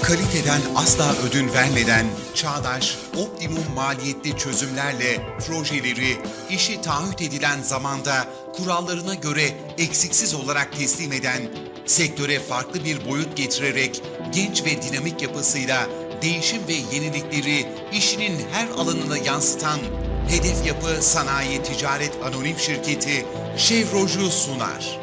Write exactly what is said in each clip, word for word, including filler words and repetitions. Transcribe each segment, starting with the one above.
Kaliteden asla ödün vermeden çağdaş, optimum maliyetli çözümlerle projeleri işi taahhüt edilen zamanda kurallarına göre eksiksiz olarak teslim eden, sektöre farklı bir boyut getirerek genç ve dinamik yapısıyla değişim ve yenilikleri işinin her alanına yansıtan Hedef Yapı Sanayi Ticaret Anonim Şirketi Chevroju sunar.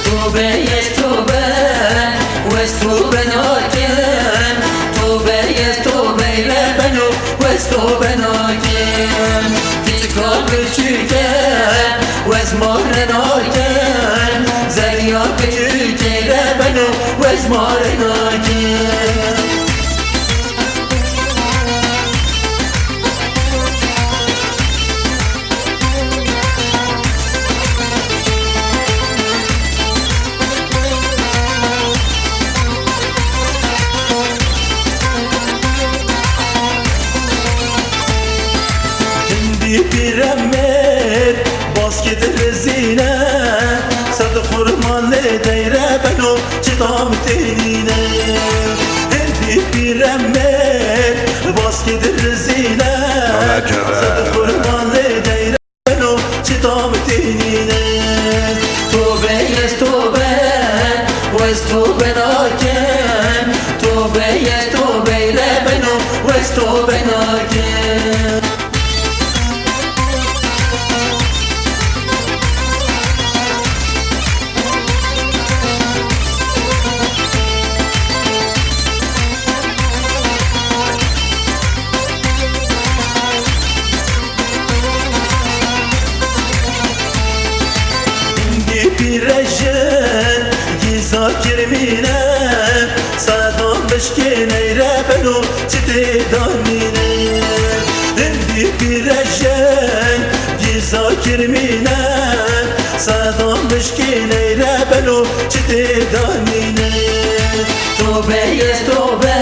Tobe, yes, tobe, wes tobe nakin. Tobe, yes, tobe ile beno, wes tobe nakin. Kiçika küçüke, wes mare nakin. Zeriya küçüke ile beno, wes mare nakin. Hindî pîremêr baskê dirizîne, sed xurman lê deyre beno, çi tam tênîne. Hindî pîremêr baskê dirizîne, sed xurman lê deyre beno, çi tam tênîne. Tobe, yes, tobe, wes tobe nakin. Tobe, yes, tobe ile beno, wes tobe nakin. Hindî pîrejin gîza kirmîne, sedan bişkê neyre beno, çi tê danîne. Hindî pîrejin gîza kirmîne, sedan bişkê neyre beno, çi tê danîne. Tobe, yes, tobe,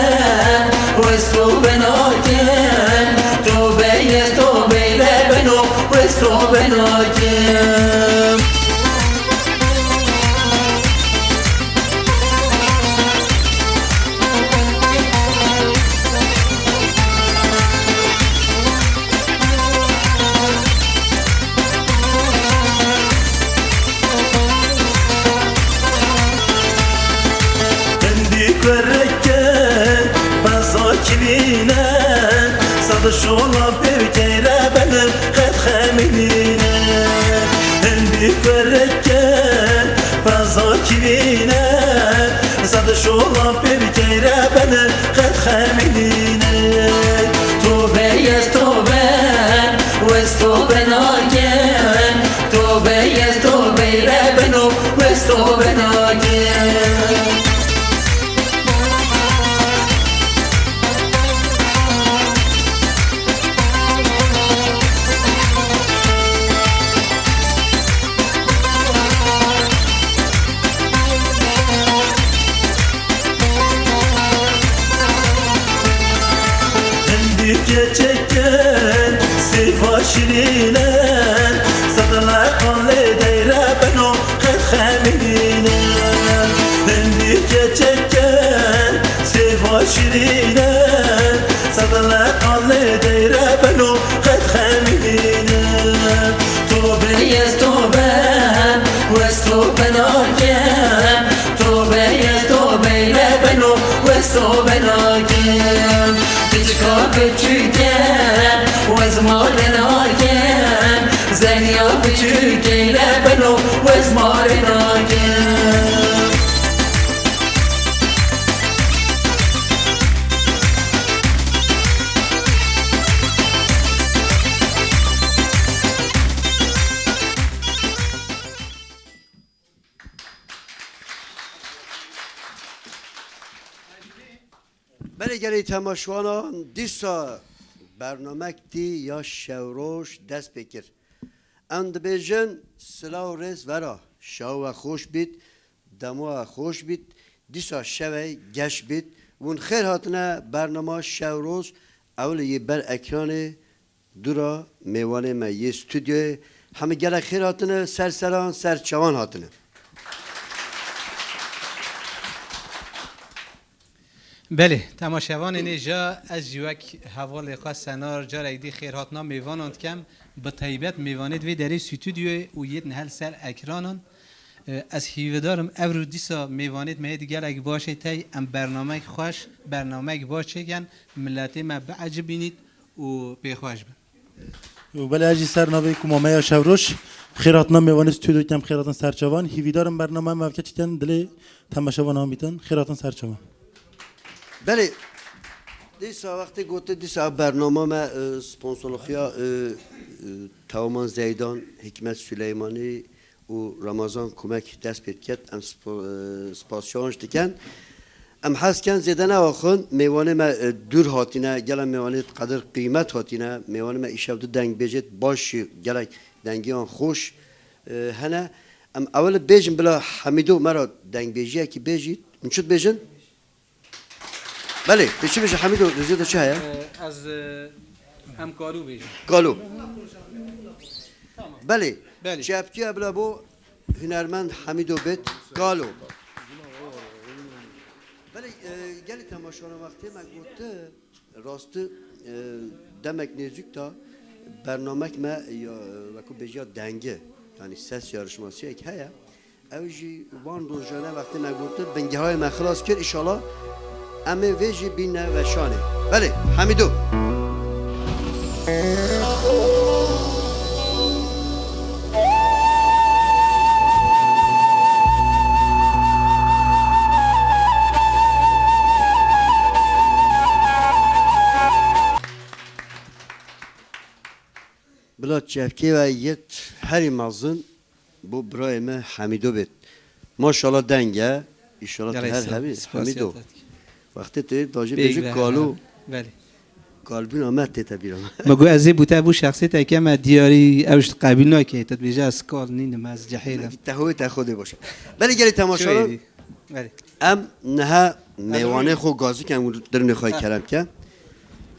wes tobe nakin. Tobe, yes, tobe ile beno, wes tobe nakin. Hindî kureke beza kivîne, sed şolan pêvkeyre bene qet xemînîne. Hindî kureke beza kivîne, sed şolan pêvkeyre bene qet xemînîne. Tobe, yes, tobe, wes tobe nakin. Tobe, yes, tobe ile beno, wes tobe nakin. Hindî keçekin sêva şirîne, sed leqan lê deyre beno qet xemînîne. Hindî keçekin sêva şirîne, sed leqan lê deyre beno qet xemînîne. Tobe, yes, tobe, wes tobe nakin. Tobe, yes, tobe ile beno, wes tobe nakin. Kiçika küçüke, wes mare nakin. Zeniya küçüke ile beno, wes mare nakin. Belê gelî temaşevanan, dîsa bernamek tî ya Şewroj dest pê kir. Em dibêjin silav û rêz vera, şewa we xweş bît, dema we xweş bît, dîsa şevê geş bît. Hûn xêr hatine bernama Şewroj, ewilî yê ber ekranê dûra mêvanê me yê stûdyoyê. Hemî gelek xêr hatine, ser seran, ser çavan hatine. Belê, temaşevanên ê ja ez jî wek hevalê xwe Senar carek dî xêrhatina mêvanan dikem, bi taybet mêvanê di vê derê stûdyoyê û yê din hel ser ekranan. E, ez hîvidarim evro dîsa mêvanêt me yê di gelek baş ê tey em bernamek xweş, bernamek baş çêken, miletê me biecibînît û pêxweş bin. Û belê ez jî ser navê Kuma me ya Şevroş, xêr hatina mêvanê stûdyo kem, xêr hatin serçavan. Hîvîdarim bername me veke çiken dilê temaşevan amîtin. Xêr hatin serçavan. Belê, dîsa wextê gote, dîsa bernama me, e, sponsorluxiya, e, e, Tewaman Zeydan, Hikmet Süleymanî, û Ramazan Kumek dest pê diket. Em sp-, e, spasiya wan jî dikin. Em hez dikin zêde neaxin. Mêvanê me, e, dûr hatine, gelek mêvanê qedir qîmet hatine. Mêvanê me îşev du dengbêjêt baş jî, gelek dengiyan xweş, e, hene. Em ewil bêjin bila Hemîdo me ra dengbêjiyekî bêjît. Min çi dibêjin? Belê, tu çi bêjî Hemîdo, li zêde çi heye? Ee, ez, e, em Kalo bêjim. Kalo. Tamam. Belê. Belê. Çepkiya bila bo hunermend Hemîdo bêt. Kalo. Belê, e, gelî temaşevanan wextê me gote, rastî, e, demek nêzîk de bernamek me ya, e, wekû bêjiya dengî, yanî ses yarışmasiyek heye. Ew jî van rojane wextê me gotin, bingehayê me xilas kir, îşallah em ê vê jî bîne weşanê. Belê, Hemîdo. Bila çepkê we yêt herî mezin. Bo birayê me Hemîdo bêt. Maşallah deng e. Înşallah tu her hebî Hemîdo. Wextê tu dajî bêjî Kalo. Belê. Kalbûna me tête bîra me. Me got ez ê bo te bo şexsê te keme diyarî, ew ji qebîl nake, te dibêje ez kal nînim, ez cehêl im. Te xwe, te xwe dê baş e. Belê gelî temaşevan. Belê. Em niha mêvanê xwe gazik em û dirnê xwe kerem ke.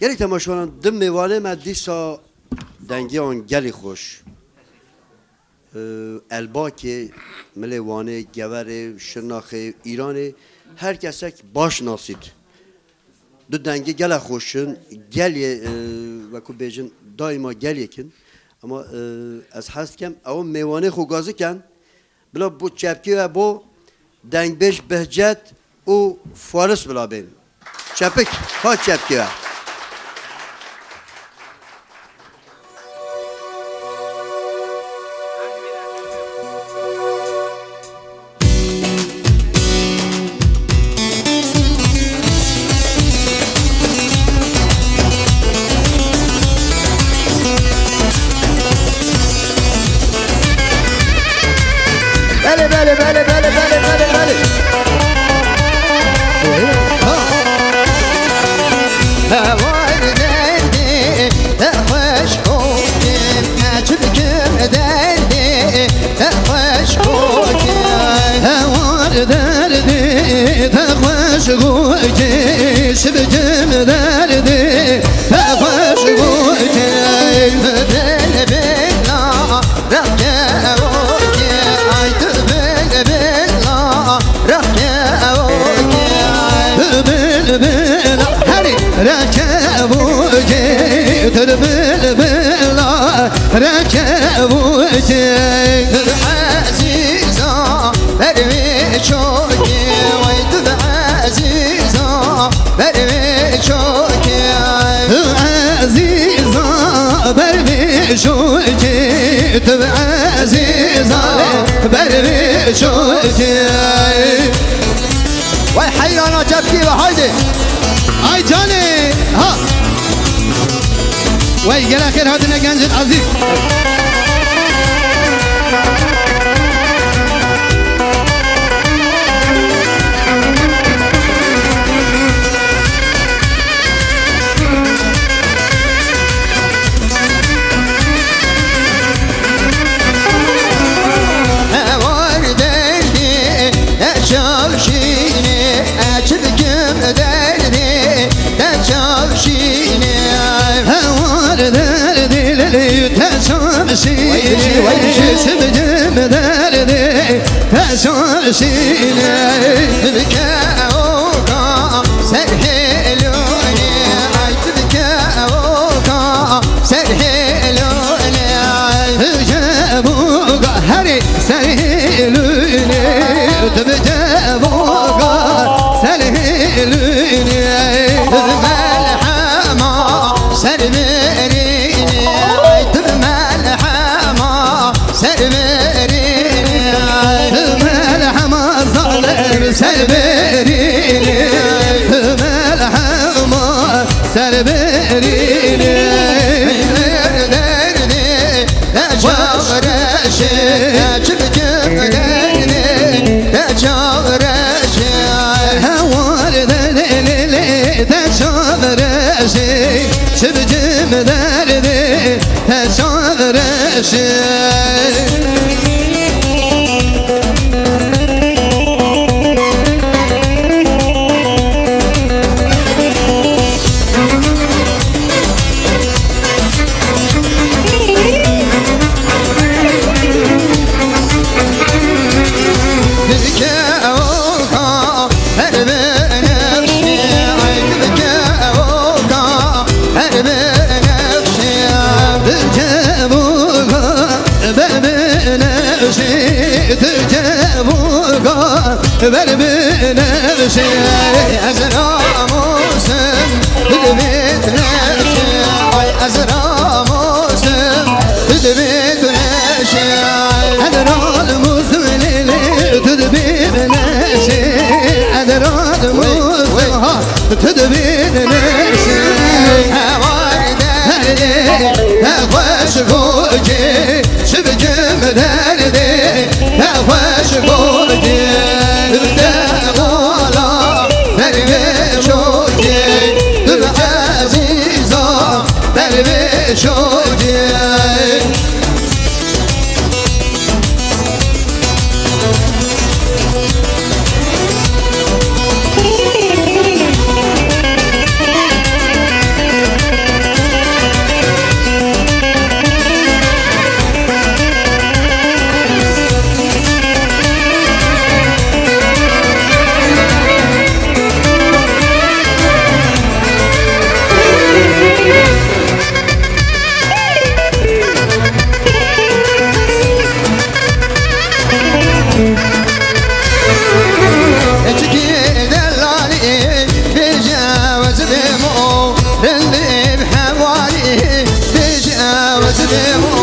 Gelî temaşevan, di mêvanê me dîsa dengiyan gelî xweş. Elbakê, milê Wanê, Geverê, Şirnaxê, Îranê, her kesek baş nasît. Du dengê gelek xweş in, gelê, e, wekû bêjin, daîma gelêk in. Ama, e, ez hez dikem, ew mêwanê xwe gaziken, bila bo çepkê we bo dengbêj Behcet û Faris bila bên. Çepik, ha çepkê we. Belê, belê, belê. Ha. Hewar derdê te xweş gotin, çi bikim derdê te xweş gotin. Hewar derdê te xweş gotin, çi bikim derdê te xweş gotin. Bela Rexke evo ke, ay tu bilbila. Rexke evo ke, ay tu bilbila. Herî rexke evo ke, tu bilbila. Rexke evo ke, tu ezîza. Bervê çokê, way tu be ezîza, bervê çokê. Tu ezîza, bervê çokê, tu be ezîza, bervê çokê. Way heyrana çepkê ve, haydi. Ay canê, ha. Wey, gelek xêr hatine gencên ezîz. Çimcim derdê te şaşîne. Bike oka ser hêlûnê, ay bike oka ser hêlûnê. Cebuga herê ser hêlûnê, tu bi cebuga ser hêlûnê. Melhema ser berînê, ay tu bi melhema Serberînê, merhema zalim serberînê, merhema serberînê. Derdê te çareşê, çimkim derdê te çareşê. Hewar derdê te çareşê, çimkim derdê Te çareşê. Dike oka her binefşê, ay dike oka her binefşê. Dike oka Ber binevşê, tu cevoka, ber binevşê. Ez namusim, tu dibê tu neşê. Ay, ez namusim, tu dibê tu neşê. Ez namusim lê lê, tu dibê tu neşê. Ez namusim, ha. Tu dibînin neşê hewar derdê, te xweş gokê, çi bikim derdê, te xweş gokê. Tu bi devala servê şokê, tu bi ezîza servê şokê. Eçikî delalî bêje ez bêmo, rindî bi hevalî bêje ez bêmo.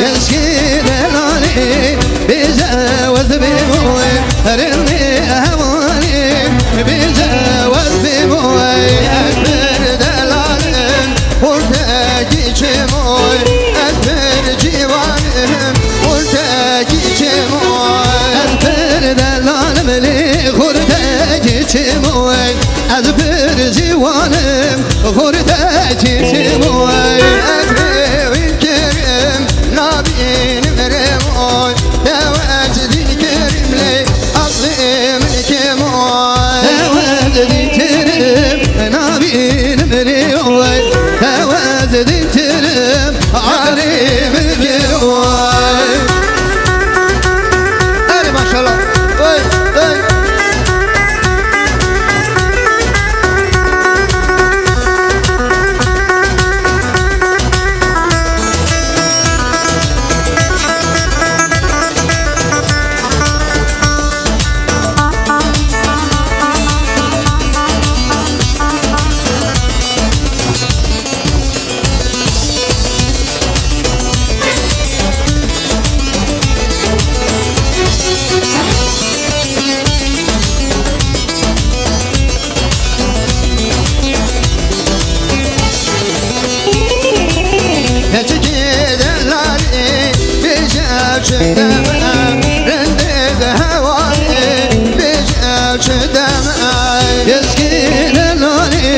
Eçikî delalî bêje ez bêmo, rindî hevalî bêje ez bêmo. Ez bir delalim, Xurtekî çim oy, ez pir ciwanim, xurtekî çim oy. Ez pir delalim lê xurtekî çim oy. Ez pir ciwanim, xurtekî çim oy. Ez hêwî kerim, nabînim rêm oy. Dewe ez dî kerim lê, aqlê min kêm oy. Dewe ez dî kerim, nabînim rê oy. Dewe ez dî kerim, arê min bê oy. Erê maşallah. Oy, oy. Keçikê delalê bêje çi deme, rindê bi hevalê bêje çi deme. Keçikê delalê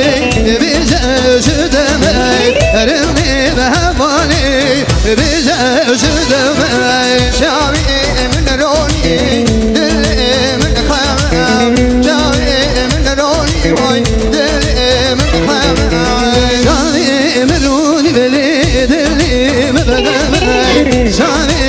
bêje çi deme, rindê bi hevalê bêje çi deme. Çavê min ronî, dilê min xeme, çavê min ronî, oy, dilê min xeme. Çavê min ronî, belê dilê min xeme. Çavê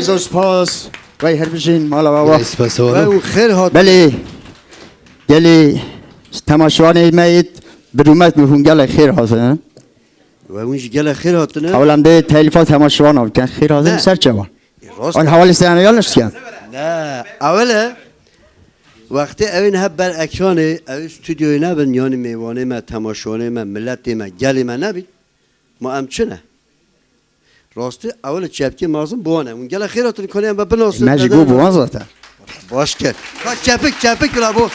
Zor spas. Wey her bijîn mala baba. Wey spas oğlum. Wey û xêr hat. Belê. Gelê temaşevanê me yê bi rûmet me hûn gelek xêr hatin. Wey hûn jî gelek xêr hatine. Ewlem de telîfa temaşevan bikin. Xêr hatin. Ne. Ser çawa. E, rast. An hevalê seyana yanlış diken. Ne. Ewle wextê ew ê niha ber ekranê, ew ê stûdyoyê nebin, yanî mêvanê me, temaşevanê me, miletê me, gelê me nebît. Ma em çi ne? Rastî, ewil çepkê mezin bi wan e. Hûn gelek xêr hatin, kanê em binasin. Me jî got bi wan zaten. Baş kir. Ka çepik, çepik bila bo.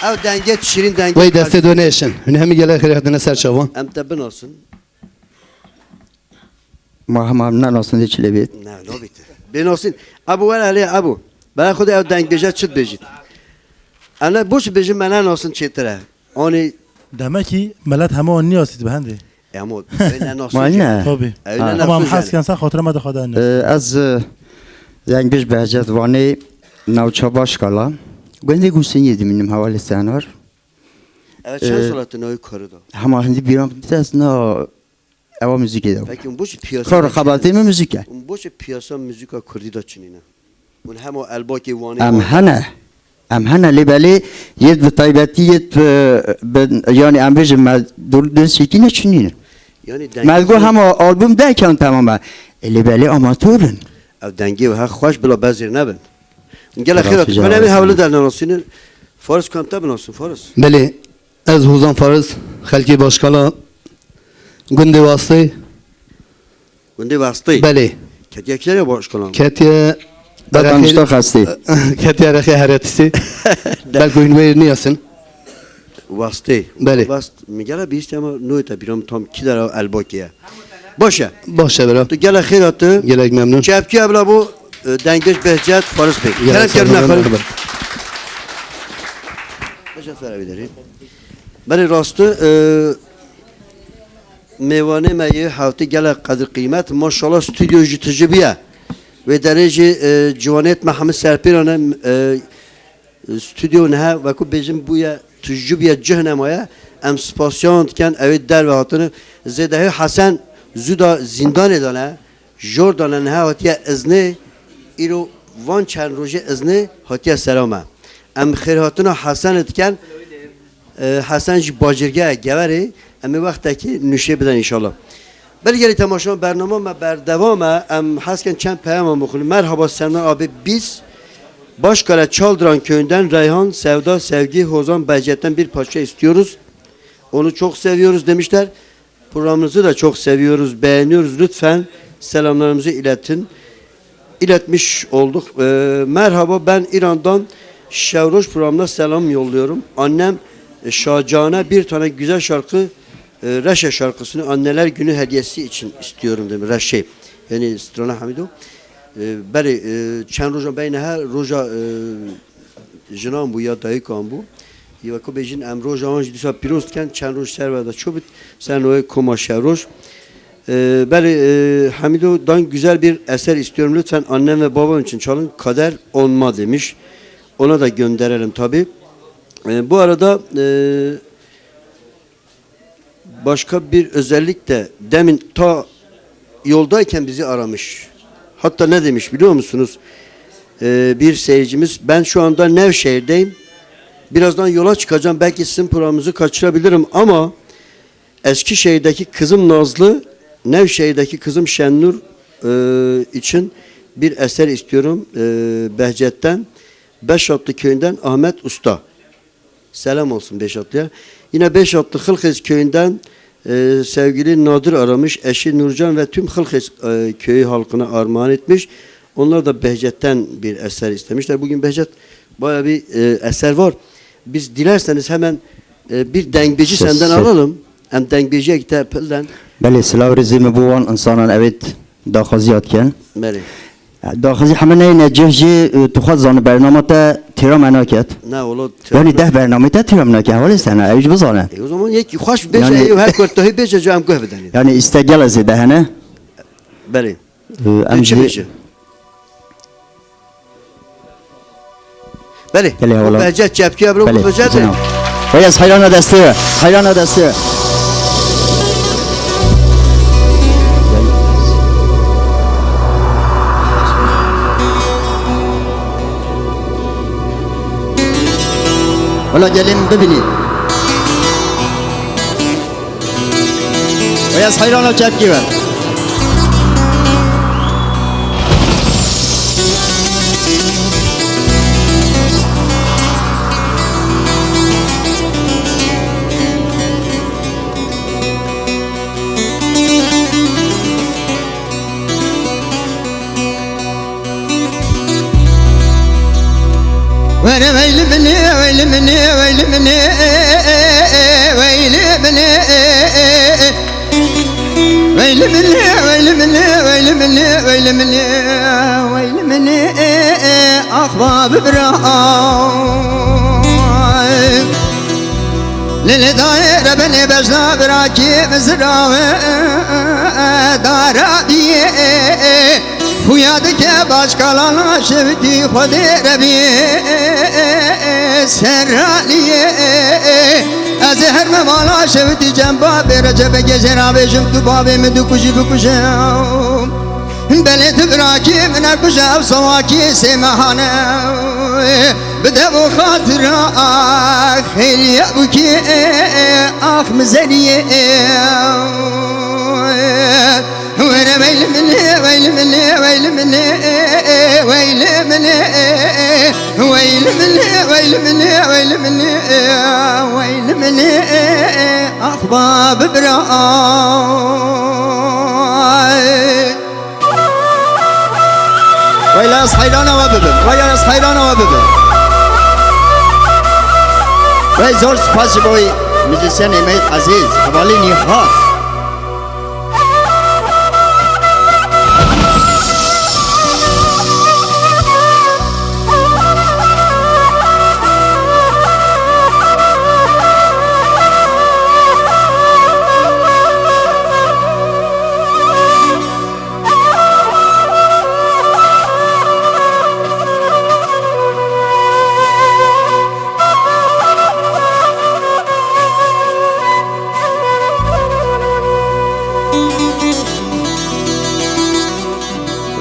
Ew dengê şîrîn dengê. Wey destê do nêşin. Hûn hemî gelek xêr hatine ser çavan. Em te binasin. Ma hema em nenasin dê çi lê bêt. Ne, nabît. Binasin. Ebu were lê Ebu. Bela xwe de ew dengbêje çi dibêjît? Em ne boş bêjin me nenasin çêtir e. Anî Demekî milet hema wan niyasî dibe hendê. E, ama ew ne nasıl Ma ne? Tabii. Ew Ha. ne Ama em nasıl hez yani? Ken sen xatire me de xwe de ne. Ee, ez e, Zengiş Behcet Vanê, navça Başkala. Gundê Gusînî dimînim hevalê senar. Evet, çend Ee, salatın o yukarıda? Hema hindi bîran ez na ewa müzikê de. Peki, bu şey piyasa Kar xebatê min müzik e. Bu şey piyasa müzika Kurdî de çinîne. Hûn hema elbakê Wanê Em hene. Em hene lê belê yêt bi taybetî yêt bi, bi, yanî em bêjin me dur dun şekî ne çinî ne. Yanî Me got hema album derken tamam e. E, lê belê amatör in. Ev dengê we her xweş bila bezêr nebin. Gele xêr Rast hatin. Hûn evê hewli de nanasînin. Faris kam te binasin Faris. Belê, ez Hozan Faris, xelkê Başkala, gundê Wastê. Gundê Wastê? Belê. Ketiye kere Başkala? Ketiye Datan Erexê, işte xastê. Ketiye Erexê Heretisê. Belkî hûn wê niyasin. Wastê. Belê. Wast, mi gele bihîstî ama noyê te bîra min tam kî dera elbakê ye. Baş e. Baş e bira. Tu gelek xêr hati. Gelek memnun. Çepkî ebla bu, e, Dengiş Behcet Faris Bey. Gelek Kerem kerem sağ olun. Efendim. Hoca Ferah Bey derim. Belê rastî, e, mêvanê me yê hewtî gelek qedir qîmet. Maşallah stûdyo jî tijî bûye. Wê derê jî, e, ciwanêt me hemî serpêran e, e, stûdyo niha wekû bêjin bûye tijî bûye cih nemaye. Em spasiyan dikin, ew ê derve hatine. Zêdehê Hesen zû da zîndanê de ne. Jor dane niha hatiye iznê, îro van çend rojê iznê hatiye sera me. Em xêrhatina Hesen dikin, e, Hesen jî bacirge ye, Geverê, em ê wextekî nûşê bidin înşallah. Belê gelî temaşevan bernama me berdewam e, em hez ken çend peyama bixwînin. Merhaba senden abi biz Başkale Çaldıran köyünden Reyhan, Sevda, Sevgi, Hozan, Behçet'ten bir parça istiyoruz. Onu çok seviyoruz demişler. Programınızı da çok seviyoruz, beğeniyoruz. Lütfen selamlarımızı iletin. İletmiş olduk. Ee, merhaba, ben İran'dan Şevroş programına selam yolluyorum. Annem, e, Şahcahan'a bir tane güzel şarkı, e, Reşe şarkısını anneler günü hediyesi için istiyorum demiş. Reşe. Yani Strana Hamido. Ee, belê, e, çend roja beyne her roja, e, jinan bû ya dayikan bû. Yê wekû bêjin em roja wan jî dîsa pîroz dikin, çend roj ser ve de çû bit, ser noyê koma şev roj. Ee, belê, e, Hamido dan güzel bir eser istiyorum. Lütfen annem ve babam için çalın. Kader onma demiş. Ona da gönderelim tabii. Ee, bu arada, e, Başka bir özellik de demin ta yoldayken bizi aramış. Hatta ne demiş biliyor musunuz? Ee, bir seyircimiz, "Ben şu anda Nevşehir'deyim. Birazdan yola çıkacağım. Belki sizin programınızı kaçırabilirim ama Eskişehir'deki kızım Nazlı, Nevşehir'deki kızım Şennur, e, için bir eser istiyorum." E, Behçet'ten, Beşatlı köyünden Ahmet Usta. Selam olsun Beşatlı'ya. Yine Beşatlı Xilxêz köyünden, e, sevgili Nadir aramış, eşi Nurcan ve tüm Xilxêz, e, köyü halkına armağan etmiş. Onlar da Behçet'ten bir eser istemişler. Bugün Behçet bayağı bir, e, eser var. Biz dilerseniz hemen, e, bir dengbêjî Ses, senden ses. alalım. Em dengbêjiyek te pilden. Belê, silav rêzê me bo wan insanan evet daxwaziya dikin. Belê. Daxwazî heme neyne cih jî, e, tu xwe dizanî bernama te têra me naket. Ne, wala têra Yanî me deh bernamê te têra me naket, hevalê sena, ew jî bizane. E, o zaman yek xweş bêje, Yani ew her kurtahî bêje, ca em guh bidenî. Yani îste gela zêde hene. Belê. E, em Bêje, jî bêje. Belê. Belê, wala. Behçet çepkiya bro, Belê, Behçet. Cenab. Vay, ez heyrana destê we. Heyrana destê we. Wela gelê min bibînî. Wê ez heyrana çepkî be. Were weyli min ê, weyli min ê, weyli min ê, weyli min ê, weyli min ê, weyli min ê, weyli min ê, weyli min ê, weyli min ê, ax ba bibira. Lê lê dayê rebenê bejna bira kî mizira we dara biyê. Xuya dike başkalana şewitî Xwedê rebî serraniyê. Ez ê her me mala şewitî cem babê Recebe gêjê rabêjim tu babê min dikujî bikuje. Belê tu birakî min nekuje ew sewakî sê mehane. Bide bo xatira xêliye bûkî ax mizeniyê. Were weyli min ê, weyli min ê, weyli min ê, weyli min ê, weyli min ê, weyli min ê, weyli min ê, weyli min ê, ax ba bibira. Weyla ez heyrana we bibim, weyla ez heyrana we bibim. Wey zor spas ji bo wî muzîsyenê me yê ezîz, hevalî Nîha.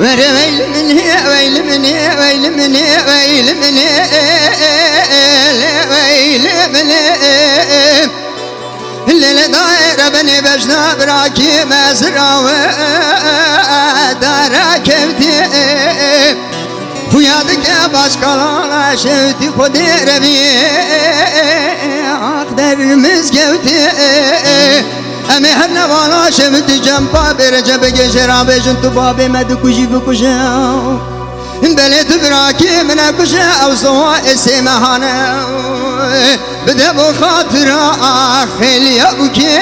Were weyli min ê, weyli min ê, weyli min ê, weyli min ê, weyli min ê. Lê lê dayê rebenê bejna birakî mezra we dara kevtî. Xuya dike başkalana şewtî Xwedê rebî ax der mizgewtî. Em ê her nevala şewitî cem babê Recebe gêjê rabêjin tu babê me dikujî bikuje. Belê tu birakî min e kuje ew sowa ê sê mehane. Bide bo xatira xêliya bûkê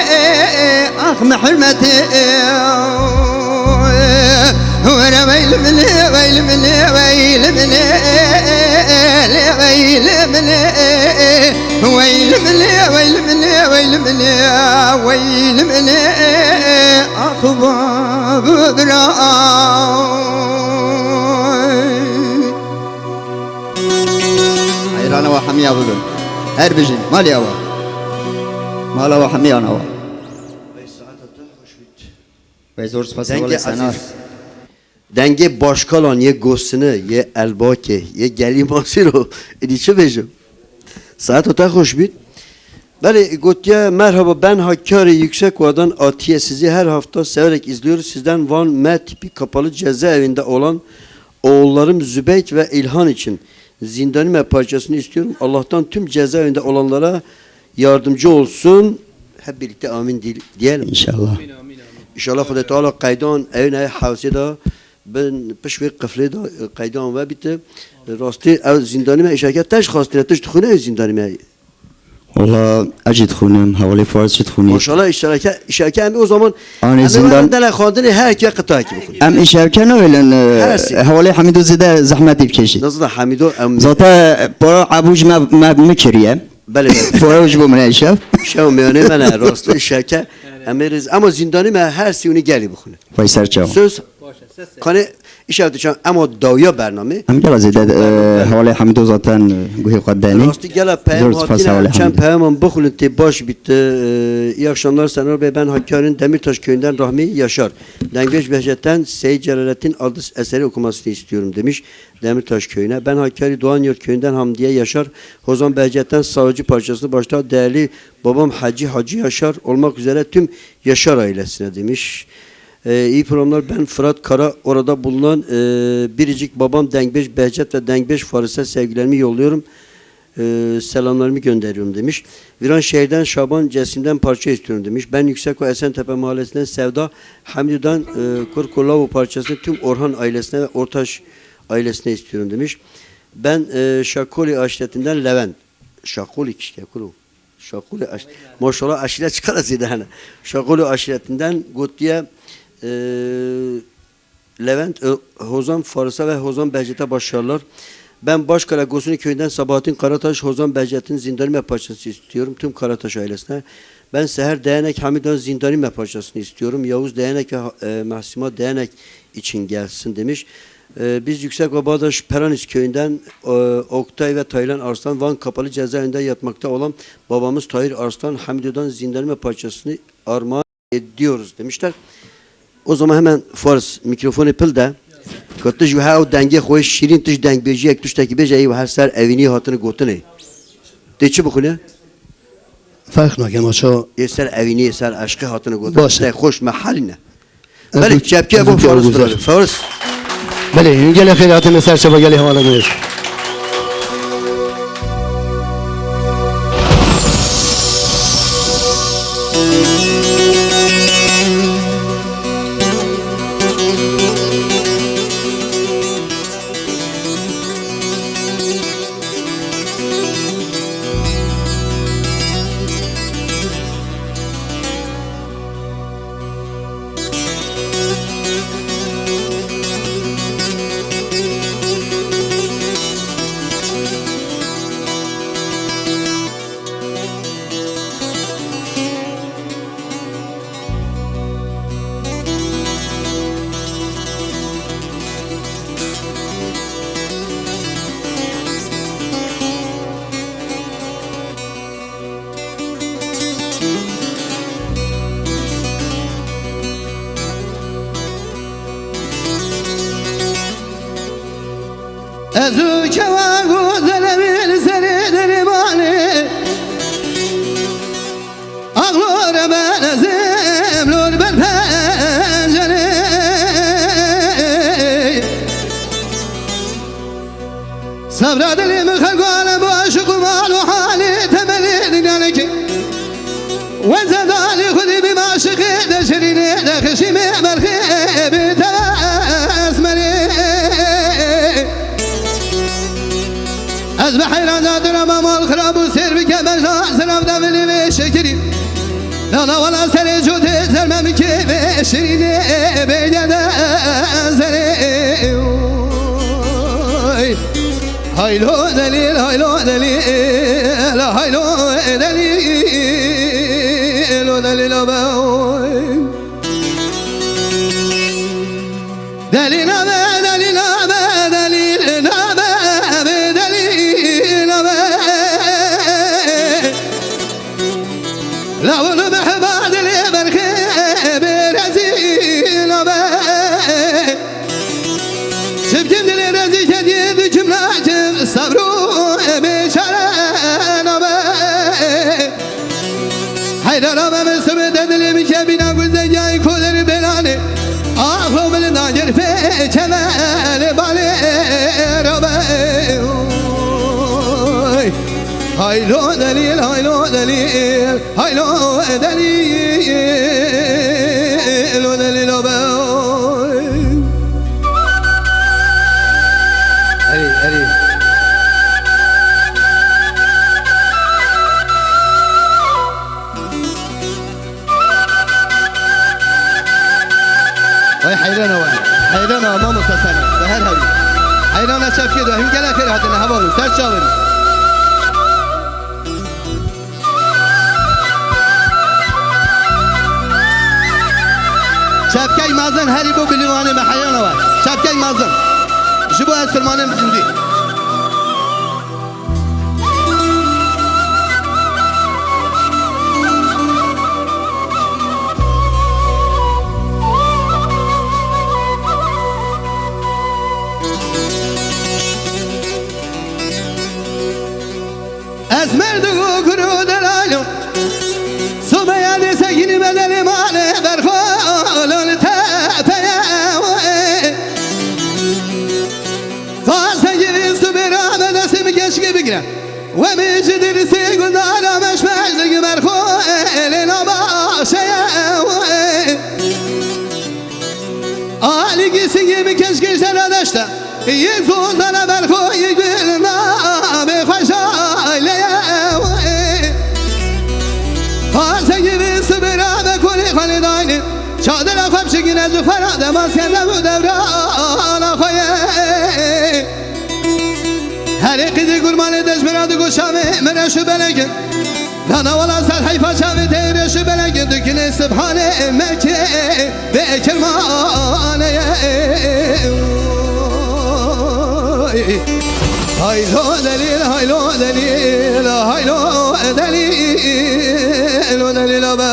ax me hurmetê. Were weyli min ê, weyli min ê, weyli min ê, lê weyli min ê, weyli min ê, weyli min ê, weyli min ê, weyli min ê, ax ba bira. Heyrana we hemiya bibin. Her bijîn. Maliya we. Mala we hemiyana we. Wey zor spas Dengê hevalê Senar. Ezîz. Dengê başkalan yê Gosini, yê Elbakê, yê Gelî Masîro. Îdî çi bêjim? Saeta te xweş bît. Belê, gotiye, merhaba, ben Hakkari Yüksek Ova'dan Atiye, sizi her hafta severek izliyoruz. Sizden Van M tipi kapalı cezaevinde olan oğullarım Zübeyt ve İlhan için Zindanime parçasını istiyorum. Allah'tan tüm cezaevinde olanlara yardımcı olsun. Hep birlikte amin di-, diyelim. İnşallah. İnşallah Xwedê Teala qeydan evine hewsê de bin piş wê qiflê de qeydan ve bîte. Rastî ev zindanî me îşareke te ji xwestine, tu ji dixwîne ew zindanî me. Wala ez jî dixwînim, hevalê Fuat jî dixwînî. Maşallah, îşareke, îşareke em o zaman Anê em ê zindan- were dele xwendinê her kê qitayekî bixwîne. Em îşareke nahêlin, e, Her sî. Hevalê Hemîdo zêde zehmetî bikêşî. Nasıl da Hemîdo em Zaten para ebû ji me, me, me kiriye. Belê, belê. Para ji bo min e şev. Şev meyane me ne, rastî şeke. Em ê rêz-, ama zindanî me her sî wînî gelî bixwîne. Vay ser çawa. Söz. Kanê Îşev dişan ema dawiya bernamê. Em gela zêde, e, hevalê Hemîdo zaten, e, guhê xwe denê. Rastî gela peyam hatine, em çend peyaman bixwînin tê baş bît. E, iyi akşamlar Senor Bey, ben Hakkari'nin Demirtaş köyünden Rahmi Yaşar. Dengbêj Behçet'ten Seyit Celaleddin Adlı eseri okumasını istiyorum demiş. Demirtaş köyüne. Ben Hakkari Doğanyurt köyünden Hamdiye Yaşar. Hozan Behçet'ten Savcı parçasını başta değerli babam Hacı Hacı Yaşar olmak üzere tüm Yaşar ailesine demiş. Ee, iyi programlar. Ben Fırat Kara, orada bulunan, e, biricik babam Dengbêj Behçet ve Dengbêj Faris'e sevgilerimi yolluyorum. E, selamlarımı gönderiyorum demiş. Viranşehir'den Şaban Cesim'den parça istiyorum demiş. Ben Yüksekova Esentepe Mahallesi'nden Sevda Hamido'dan, e, Kurkulavu parçasını tüm Orhan ailesine ve Ortaş ailesine istiyorum demiş. Ben, e, Şakoli aşiretinden Levent. Şakoli kişke kuru. Şakoli aş-, maşallah aşiret çıkar zêde hene. Şakoli aşiretinden gotiye, e, Levent, e, Hozan Farisa ve Hozan Behçet'e başarılar. Ben Başkale Gosuni köyünden Sabahattin Karataş, Hozan Behçet'in Zindanime parçası istiyorum. Tüm Karataş ailesine. Ben Seher Değenek Hamido'dan Zindanime parçasını istiyorum. Yavuz Değenek ve, e, Mahsima Değenek için gelsin demiş. E, biz Yüksek Obadaş Peranis köyünden, e, Oktay ve Taylan Arslan, Van Kapalı cezaevinde yatmakta olan babamız Tahir Arslan Hamido'dan Zindanime parçasını armağan ediyoruz demişler. O zaman hemen Faris mikrofonu pil de. Ku tu ji wiha ew dengê xwe şîrîn, tu ji dengbêjiyek tiştekî bêje, ey wiha ser evînî hatine gotinê. Tê çi bixwîne? Ferq nake, maço. Ê ser evînî, ser eşqê hatine gotin. Baş e. Te xweş me halîne. Ez Belê, bu, çepkê ez bu bu Faris guzer. Birader. Faris. Belê, gelek xêr hatine ser çava gelê hevala guzer. Ez û kewa ku zelewî li serê derê malê. Axlor ben ezim lor ber pencerê. Sabra dilê min xelk alem bu aşiq û mal û halê temelê dinyane ke. Weze dalê xwedî bî maşiqê de şirînê de xişîmê merxê bê tevez merê. Ez bi heyran zadira ma mal xirab û sêr bike berja zirav de vilî vê şekirî. Nana wala serê cotê zerme min kê vê şirînê bêge de zerê. Haylo delîl, haylo delîl, haylo delîl, o delîl o be. Delîl nabe, delîl nabe, delîl nabe, delîl nabe. Lawul mehba dilê berxê bê rezîl nabe. Çimkim dilê rezî kediye dikim nakim sabru bê çare nabe. Heyran abe min sibê de dilê min kebîna guzegayî koderî belanê. Axo min dagir pê çevelê balê rabe. Haylo delîl, haylo delîl, haylo delîl, o delîl o be. Erê, erê. Vay heyrana we. Heyrana mamosta sene. Ve her hevî. Heyrana çepkê de. Him gelek xêr hatine hevalû. Ser çaverî. Şevkey mezin herî bo bilîvanê me heyana we. Şevkey mezin. Ji bo ez filmanê min dî. Ez merdu kuru delalo. Sobeya de segini bedeli mane berxolun tepeye. Taze gibi su beraber nasıl keşke bigre. Ve mi cidir se gundara meşmel de gümer xo elin ama şeye. Ali gitsin gibi keşke şeradaşta. Yek zozana berxo yek bir name xweşayleye. Taze gibi sıbıra ve kuli halidayni. Çadira xwe bişikîne ji xwe re dema sende û devrana xwe ye. Herê qîzê kurmanê dejmêra digo şavê min re şu belek in. Dana wala ser heyfa çavê tê re şu belek in. Dikine sibhanê mekê bê kirmanê ye. Haylo delil, haylo delil, haylo delil, o delil o be.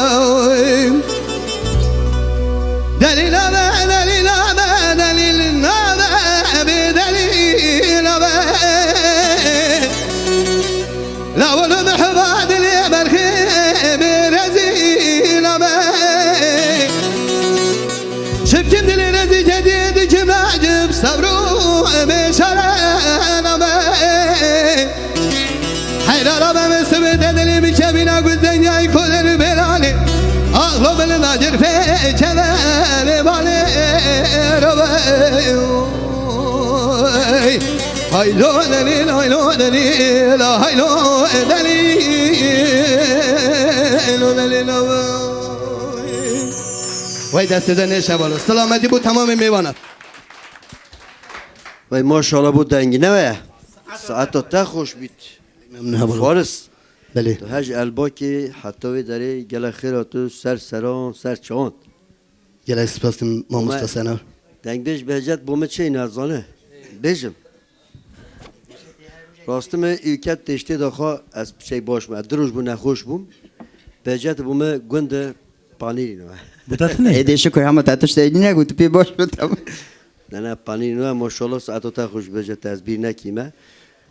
Delîla be, delîla be, delîla be, bi delîla be. La oğlum heba dilê berxê bi rezîla be. Şipkim dilê rezî cedî dikim racim sabru beşare nabe. Heyrara be me sibê de dilê bi kevîna gul denyayî kolerî bêranê. Axlo bilin acir pê çeverê balê robe. Haylo delîl, haylo delîl, haylo delîl, o delîl. Vay destê de neşe balo. Selametî bu tamamê mêvanan. Vay maşallah bu dengine ve. Saeta te xoş bît. Memnun hevalım. Faris. Belê. Tu hej elbakê heta wê derê gelek xêr hatu ser seran, ser çand. Gelek spas dikim mamosta Senar. Dengbêj Behcet bo min çê nezane. Bêjim. Rastime ülke têştê daxa ez şey baş bûm. Ez du roj bû nexweş bûm. Behcet bo min gund e panîrî ne. Bu da ne? Ê dê şiko hema te tiştê ne got pê baş bû tamam. Ne, ne, panîrî ne, maşallah, saeta te xweş, Behcet, ez bîr nekîme.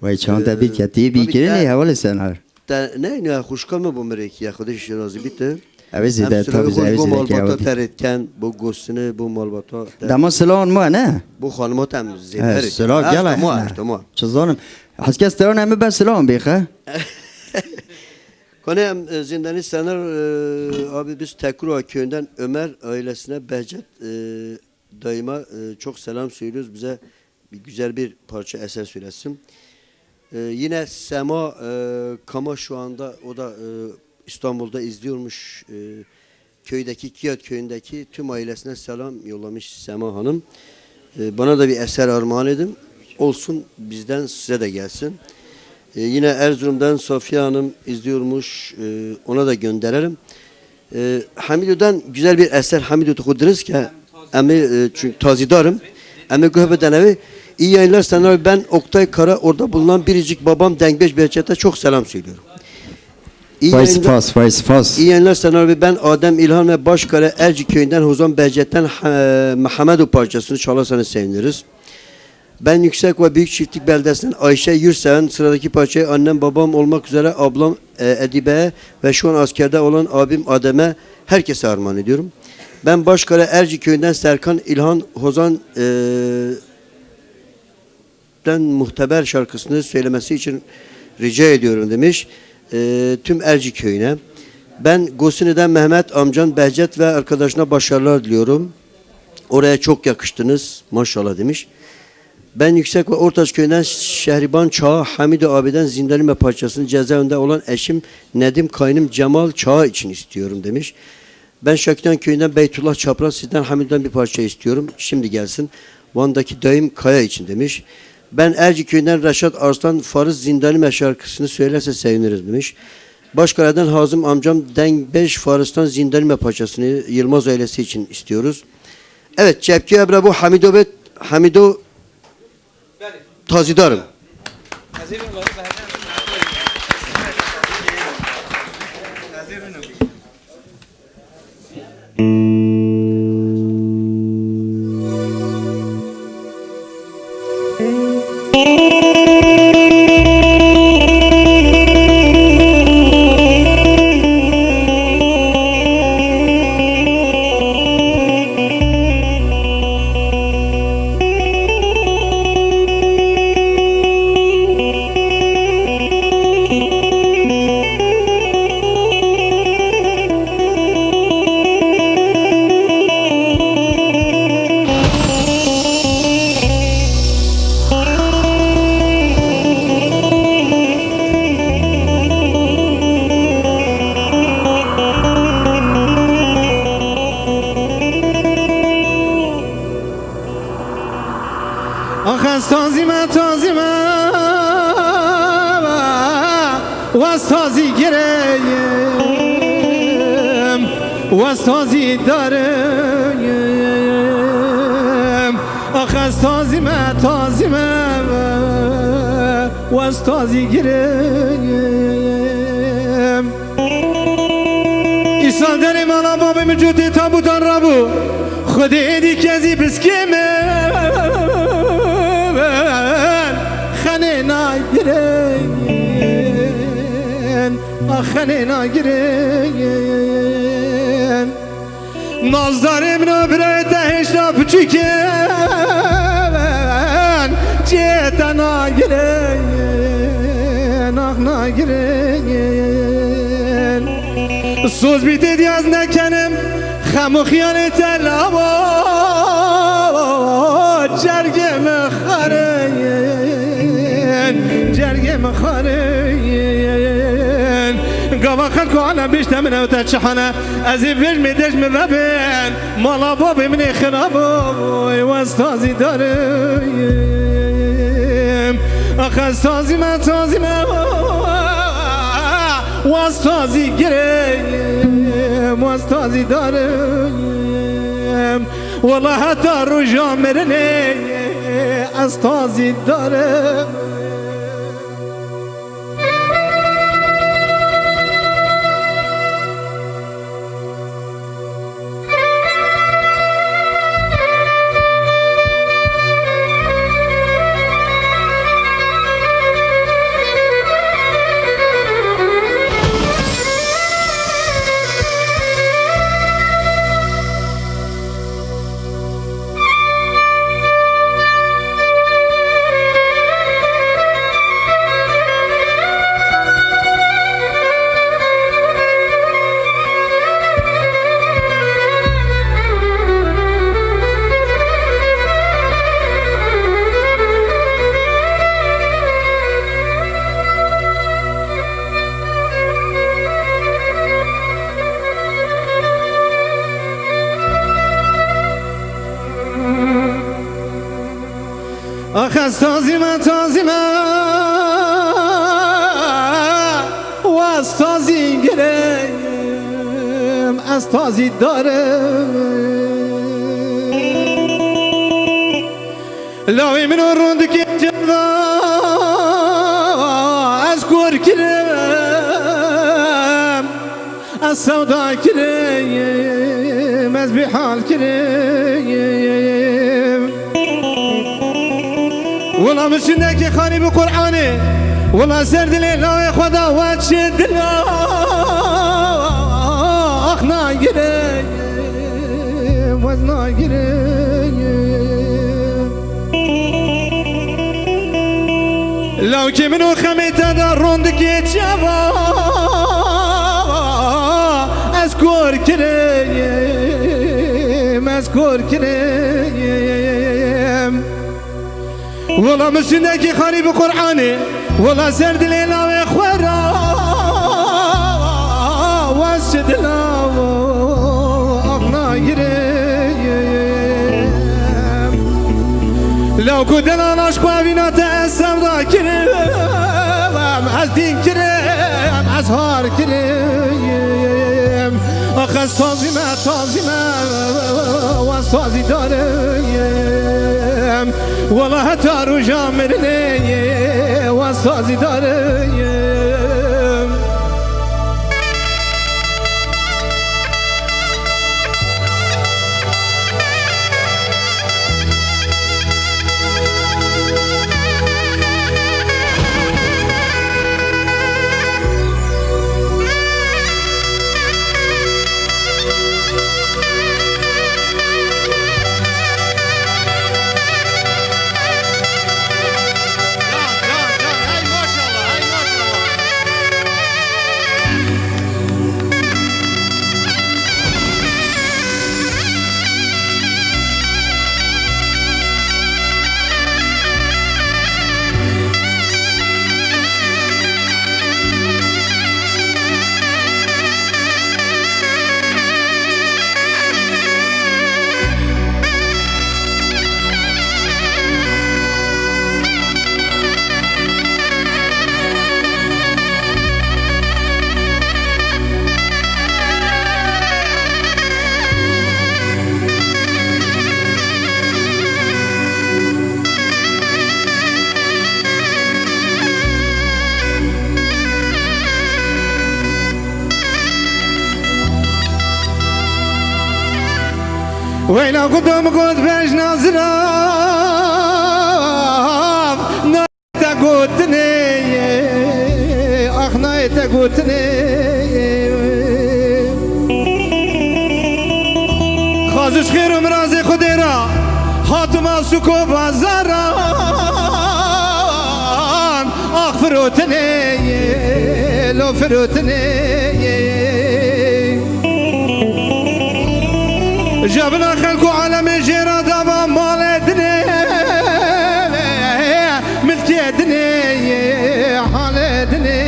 Vay çawan te bîr ketî, bîr kirinê hevalê Senar. Te ne, ne, xwişka min bo mirekî ye, Xwedê ji razî bîte. Ew ê zêde tabi ew ê zêde ki ew. Malbata te rêtken, bo gosine, bo malbata te. Dema silawan ma ne? Bo xanima te em zêde rêtken. Silaw gel. Çi zanim. Heskes te ne mi ber silawan bêxe. Kone em, e, Zindani Senar, e, abi biz Tekura köyünden Ömer ailesine Behcet, e, Dayıma, e, çok selam söylüyoruz. Bize bir güzel bir parça eser söylesin. E, yine Sema, e, Kama şu anda o da, e, İstanbul'da izliyormuş. E, köydeki, Kiyat köyündeki tüm ailesine selam yollamış Sema Hanım. E, bana da bir eser armağan edin. Olsun, bizden size de gelsin. E, yine Erzurum'dan Safiye Hanım izliyormuş. E, ona da gönderelim. E, Hamido'dan güzel bir eser. Hamido tu xwe dirist ke. Em ê, e, çünkü tazidarım. Em ê guh bidene wê. İyi yayınlar Senar abi. Ben Oktay Kara, orada bulunan biricik babam Dengbêj Behçet'e çok selam söylüyorum. İyi yayınlar. Vay spas, vay spas. İyi yayınlar Senar abi. Ben Adem İlhan ve Başkale Erci köyünden Hozan Behçet'ten, e, Mehmedo parçasını çalarsanız seviniriz. Ben Yüksek ve Büyük Çiftlik Beldesi'nden Ayşe Yürseven, sıradaki parçayı annem, babam olmak üzere ablam, e, Edibe'ye ve şu an askerde olan abim Adem'e, herkese armağan ediyorum. Ben Başkale Erci köyünden Serkan İlhan Hozan, e, den Muhteber şarkısını söylemesi için rica ediyorum demiş. E, tüm Erci köyüne. Ben Gosini'den Mehmet amcan Behcet ve arkadaşına başarılar diliyorum. Oraya çok yakıştınız maşallah demiş. Ben Yüksek ve Ortaç köyünden Şehriban Çağ, Hamido abiden Zindanime parçasını cezaevinde olan eşim Nedim kaynım Cemal Çağ için istiyorum demiş. Ben Şakirhan köyünden Beytullah Çapraz sizden Hamido'dan bir parça istiyorum. Şimdi gelsin. Van'daki dayım Kaya için demiş. Ben Erci köyünden Reşat Arslan Farız Zindanime şarkısını söylerse seviniriz demiş. Başkale'den Hazım amcam Dengbêj Faris'tan Zindanime parçasını Yılmaz ailesi için istiyoruz. Evet, çepkî ebra bo Hemîdo bit. Hemîdo, tazîdar im. Ax ez tazî me, tazî me, waz tazî gireyim, waz tazî darim. Ax ez tazî me, tazî me, waz tazî gireyim. Îsal derê mala babê min cotê tabûtan rabû. Xwedê êdî kezî biskê min xenê nagirin, ax xenê nagirin. Nazdarê min û birayê te hêşta piçûk in, cihê te nagirin, ax nagirin. Soz bî tê diyaz nekenim, xem û xiyalê te lava, cergê min xarin, cergê min xarin. Gava xelk û alem bêjte min ew te çi hal e, ez ê vêj mêdêj min vebin. Mala babê min ê xirab, oy, waz tazî darim. Ax ez tazî me, tazî me, waz tazî gireyim, waz tazî darim. Wela heta roja mirinê ez tazî darim. Ax ez tazî me, tazî me, waz tazî gireyim, ez tazî darim. Lawê min û rûndikê ceva, ez kor kirim. Ez sewda kirim, ez bêhal kirim. Wela min sûndekê xanî bi Qur'anê. Wela ser dilê lawê xwe da we çi dila. Ax nagirim, wez nagirim. Lawkê min û xemê te de rondikê çava. Ez kor kireyim, ez kor kireyim. Wela min sûndekî xanî bi Qur'anê. Wela ser dilê lawê xwe ra. Wez çi dila axna gireyim. Law ku delal aşk xwe vîna te ez sevda kirim, ez dîn kirim, ez har kirim. Axe sazî me, sazî me, we sazî darim. Wela heta roja mirinê, we sazî darim. Weyla ku dom got bejna zirav, nayê te gotinê, ax nayê te gotinê. Xaziş xêr û mirazê Xwedê ra, hatuma sûk û bazaran. Ax firotinê, lo firotinê. Jabina xelk û alemê jêra dava malê dinê, milkê dinê, halê dinê.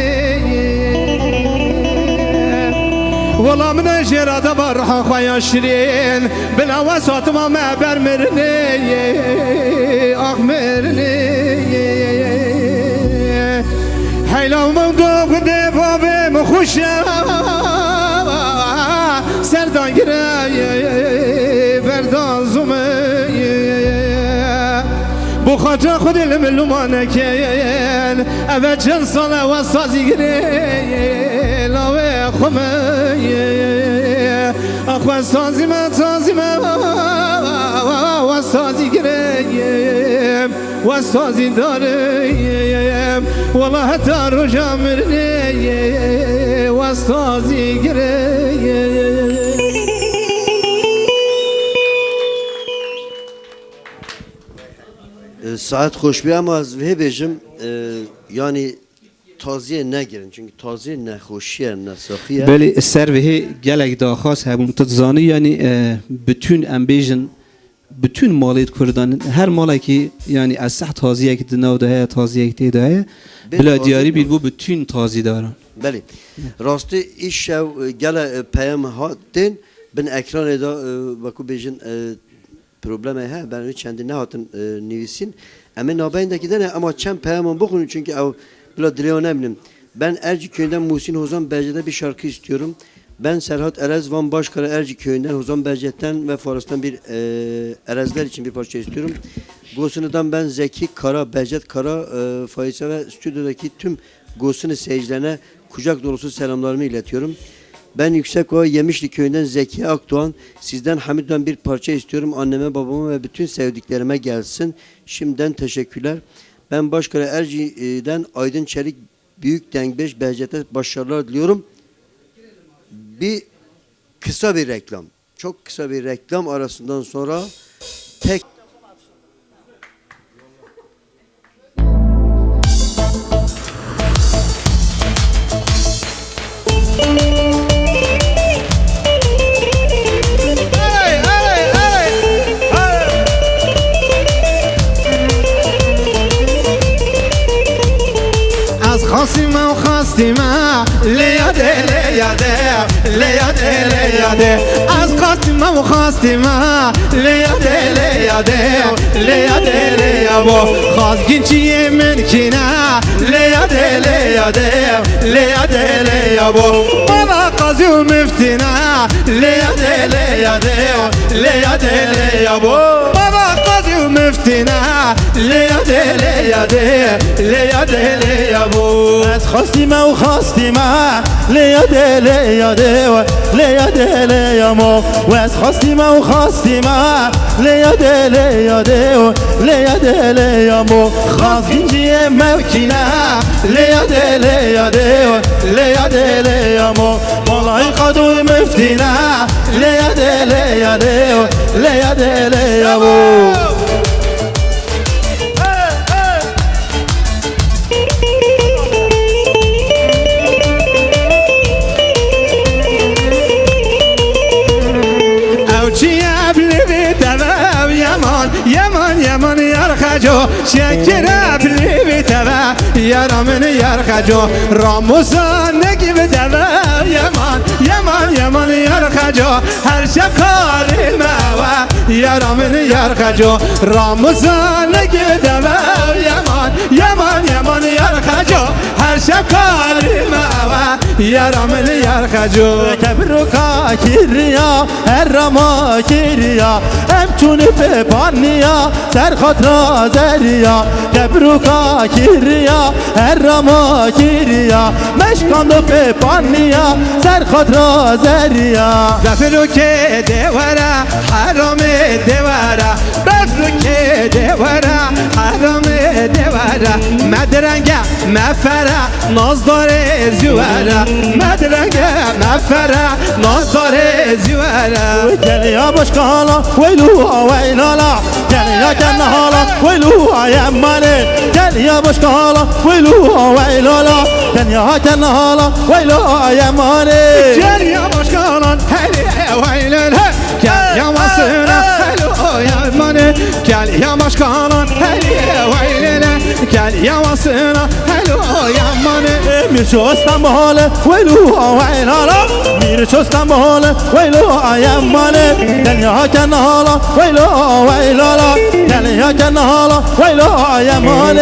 Wela min e jêra dava ruha xwe ya şirîn. Bila wes hatima me ber mirinê, ax mirinê. Heyla me do gundê bavê min xweş e, serdan gire, berdan zûme. Bo xaça Xwedê li min lûma nekin, eve çend sal e wes sazî girê, lawê xwe me. Ax wes sazî me, sazî me, wes sazî girê, wes sazî darê, wela heta roja mirinê, wes sazî girê. E, saet xweş be, ama ez vê bêjim, e, yanî taziyê negirin, çünkü taziyê nexweşî ye, nesaxî ye. Belê, ser vihê gelek daxwaz hebûn. Tu dizanî, yanî, e, bütün em bêjin, bütün malêt Kurdan, her malekî, yanî ez seh taziyek di nav de heye, taziyek tê de heye. Bê bila tazî diyarî bî bo bütün tazîdaran. Belê. Rastî îşev, e, gele, e, peyam hat tên bin ekranê de, e, wekû bêjin, e, problemê he, ben wî çendî nehatin, e, nivîsîn. Em ê nabeyndekî de ne, ama çend peyaman bixwînin, çünkü ew bila dilê wan nemînim. Ben Ercik köyünden Muhsin Hozan Bece'de bir şarkı istiyorum. Ben Serhat Erez, Van Başkara Ercik köyünden Hozan Bece'den ve Forest'ten bir, e, Erezler için bir parça istiyorum. Gosini'den ben Zeki Kara, Becet Kara, e, Faize ve stüdyodaki tüm Gosini seyircilerine kucak dolusu selamlarımı iletiyorum. Ben Yüksekova Yemişli köyünden Zekiye Akdoğan. Sizden Hamid'den bir parça istiyorum. Anneme, babama ve bütün sevdiklerime gelsin. Şimdiden teşekkürler. Ben Başkale Erci'den Aydın Çelik, Büyük Dengbej, Behçet'e başarılar diliyorum. Bir kısa bir reklam. Çok kısa bir reklam arasından sonra tek Ez xastî me û xastî me, lê yadê, lê yadê, lê yadê, lê yadê. Ez xastî me û xastî me, lê yadê, lê yadê, lê yadê, lê yabo. Xazgîn çiyê min kîne, lê yadê, lê yadê, lê yadê, lê yabo. Mala qazî û miftîne, Lê yadê, lê yadê, lê yadê, lê yabo. Baba qazî û miftî ne. Lê yadê, lê yadê, lê yadê, lê yabo. Ez xastî me û xastî me. Lê yadê, lê yadê, lê yadê, lê yamo. Ez xastî me û xastî me. Lê yadê, lê yadê, lê yadê, lê yamo. Xafinciyê mewkî ne. Lê yadê, lê yadê, lê yadê, lê yamo. Malay qadû miftî ne. Lê yadê, lê yadê, lê yadê, lê yabo. Ew çi ye bilî vî teve ew yeman, yeman, yeman yar xeco. Şekire bilî vî teve, yara min yar xeco. Ramusa nekî bi teve ew yeman, yeman, yeman yar xeco. Her şev xalî me we, yara min yar xeco. Ramusa nekî bi teve ew yeman, yeman, yeman yar xeco. Her şev xalî me we, yara min yar xeco. Kebir û kakiriya, her rama kiriya, em çûnî pê paniya, ser xatra zeriya. Kebir û kakiriya, her rama kiriya, meşkando pê paniya, ser xatra zeriya. Befil û kê dê were, heramê dê were. Befil û kê dê were, heramê dê were. Me direnge, me fere, nazdarê zî were. Me direnge, me fere, nazdarê zî were. Gel ya başkala, weylu ha weylala. Gel ya kenhala, weylu ha yemane. Gel ya başkala, weylu ha weylala. Gel ya kenhala, weylu ha yemane. Gel ya başkala, hele weylele. Gel ya masına, hele o yemane. Gel ya başkala, hele weylele. Gel ya masına, hele o yemane. Mirço Stenbolê, weylu ha weylala. Mirço Stenbolê, weylu ha yemane. Gel ya kenhala, weylu ha weylala. Gel ya kenhala, weylu ha yemane.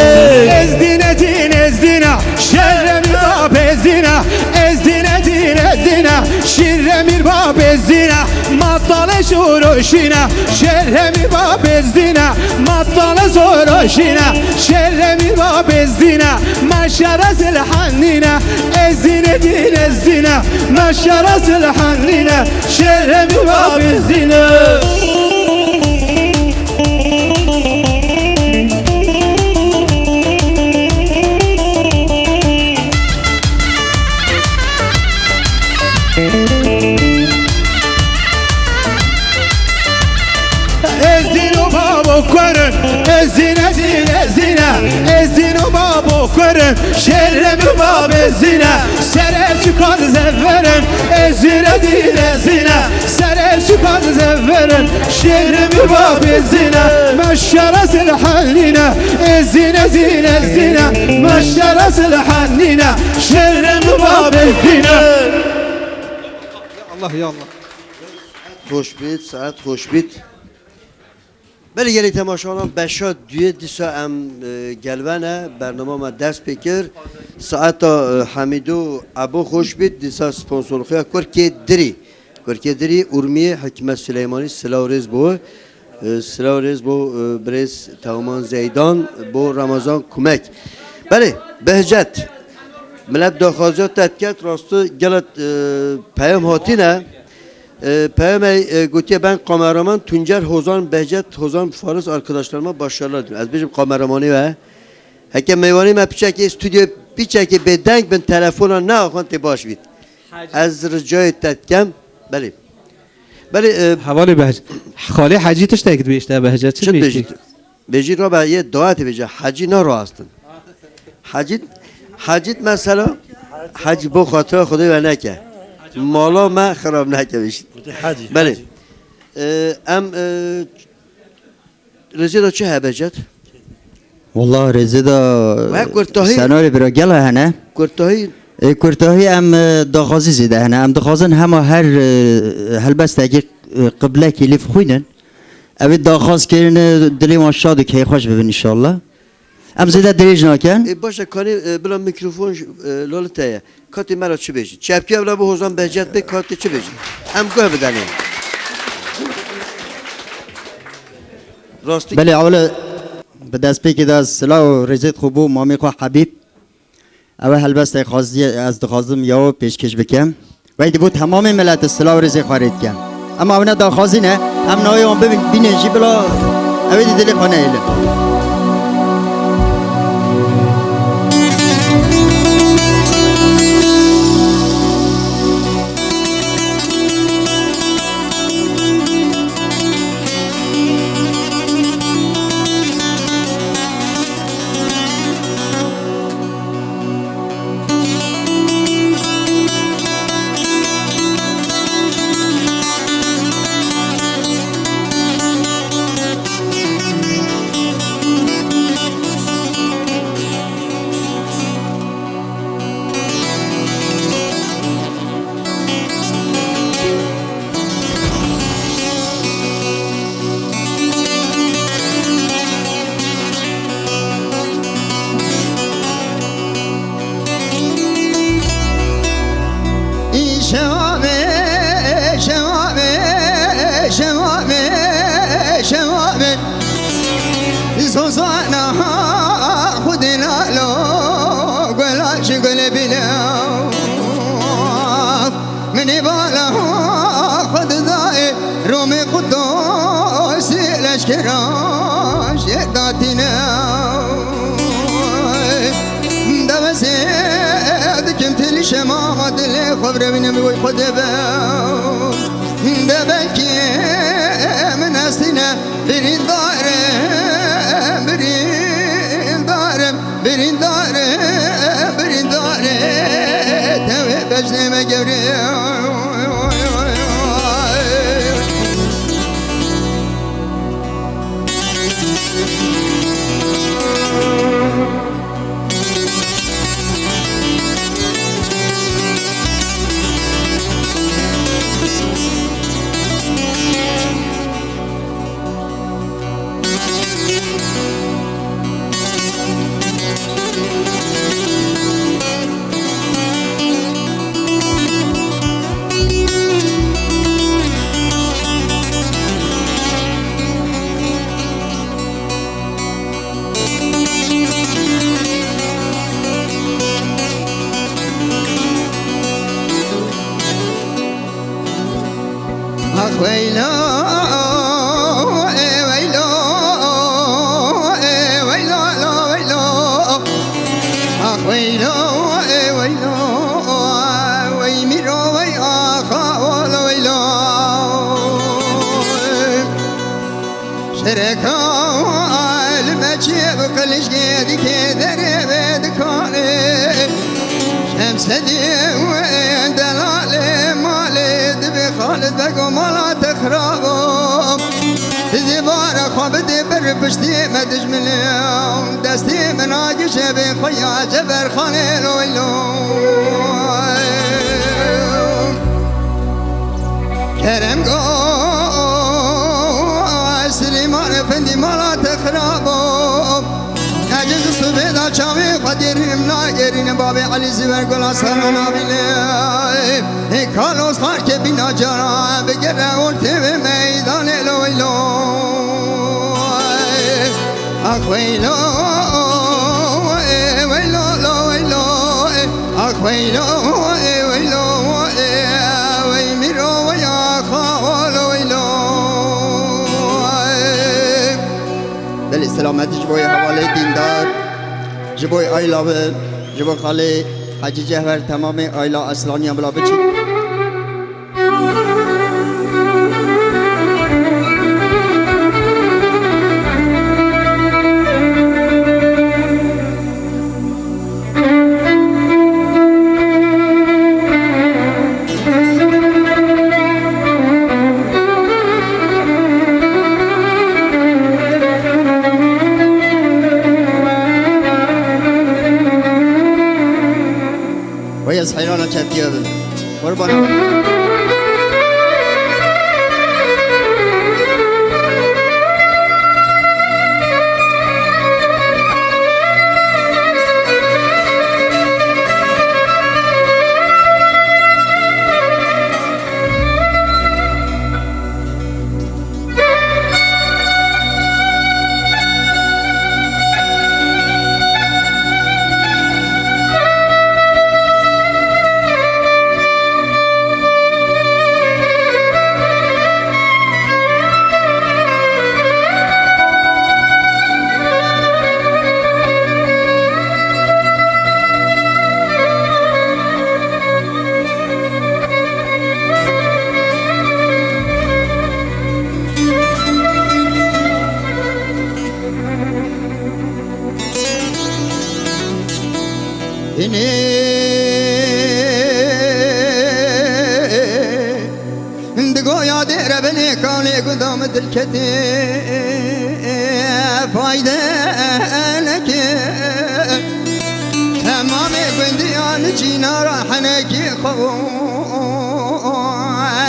Ez dîne dîn, ez dîna, şerre mi bab ez dîna. Ez dîne dîn, ez dîna, şirre mi bab ez dîna. Matale şoroşîna, şerre mi bab ez dîna. Matale şoroşîna, şerre mi bab ez dîna. Meşere zilhanîna, ez dîne dîn, ez dîna. Meşere zilhanîna, şerre mi bab ez dîna. Ez dîn û babo kurin, ez dîn, ez dîn, ez dîn, ez dîn û babo kurin, şerre mi bab ez dîne, sere sukar zeverin, ez dîn, ez dîn, ez dîne, sere sukar zeverin, şerre mi bab ez dîne, meşere zilhanîne, ez dîn, ez dîn, ez dîne, meşere zilhanîne, şerre mi bab ez dîne. Ya Allah, ya Allah. Hoş bît, saet hoş bît. Belê gelî temaşanan, beşa duyê dîsa em, e, gelvene, bernama me dest pê kir. Saeta, e, Hemîdo Ebo hoş bît, dîsa sponsorluxiya Kurkê Dirî. Kurkê Dirî, Urmiyê, Hikmet Sileymanî, silav rêz bo. E, silav rêz bo, e, birêz Teoman Zeydan, bo Ramazan Kumek. Belê, Behcet. Milet daxwaziya te diket, rastî gelek, e, peyam hatine. E, peyamê, e, gotiye ben kameraman Tuncer Hozan, Behcet Hozan, Faris arkadaşlarıma başarılar diliyorum. Ez bêjim kameramanî ve. Heke meywanî me piçekê stüdyo piçekê bêdeng bin telefona neaxan tê baş bît. Ez ricayê te dikem. Belê. Belê, e, Hevalê Behc-, Xalê Hecî tiştek dibêjte Behcet, çi çi dibêjî? Dibêjî? Bêjî rabe yê dawetê bêje, Hecî naroastin. Hecî, Hecî mesela, Hecî bo xatira Xwedê we neke. Mala me xirab neke bêjî. Hecî, Belê. Hecî. E, em, e, rêzê de çi hebe Behcet? Wallah rêzê de We kurtahî. Senarê bira gela hene. Kurtahî. Ê kurtahî em, e, daxwazî zêde hene. Em dixwazin hema her, e, helbestekî, e, qiblekî lê bixwînin. Ew ê daxwaz kirine dilê wan şad û keyxweş bibin înşallah. Em zêde dirêj nakin. Ê, baş e, kanê, e, bila mikrofon ji, e, li te ye. Katê me re çi bêjî? Çepkiya bila bi Hozan Behcet bê, katê çi bêjî? Em guh bidenê. Rastî. Belê, ewle bi destpêkê de silav û rêzê xwe bo mamê xwe Hebîb. Ew e helbestê xwaziyê ez dixwazim yaw pêşkêş bikim. Wey di bo temamê miletê silav rêzê xwe rê dikim. Em ew ne daxwazî ne, em navê wan bibin, bînin jî bila ew ê di dilê xwe nehêlin. Şevabê, şevabê, şevabê, şevabê. Zozana xudê lalo, gula ji gulê bîne. Min ê bala xwe didayê, Romê Qudosî leşkera jê datîne. Dewesê dikim tilî şema dilê xwe virewîne bi wî xwe debe. De belkî min estîne birîndare, birîndare. Birîndare, birîndare, tevê bejnê me gewrê. Ax weylo, ê weylo, ê weylo, lo weylo. Ax weylo, ê weylo, wey mîro, wey axa, o lo weylo. Şereka li me çê bi qilişkê dikê derê vê dikanê. Şemsedî wê delalê malê dibê Xalid Bego mala te xirabo. Dizê bara xwe bidê ber piştê me dijminê. Destê min agişe bê xwe ya Ceber Xanê loy loy. Kerem go Silêman Efendî mala te xirabo. Ecê ji sibê da çavê xwe dêrim nagerîne babê Elî Zîwer Gula Sara nabîne. Ê kalo xarkê bîna cara bigere ortê vê meydanê loy loy. Ax weylo, ê weylo, lo weylo, ê. Ax weylo, ê weylo, ê wey mîro, wey axa, o lo weylo. Belê selametî ji bo hevalê dîndar, ji bo ayla min, ji bo xalê Hecî Cehwer, temamê ayla Eslaniya bila biçî. Wey ez heyrana çeptiya bim. Qurbana. Di goya dêre binê kalê guda min dilketê fayde neke. Hemamê gundiyan cînara henekî xwe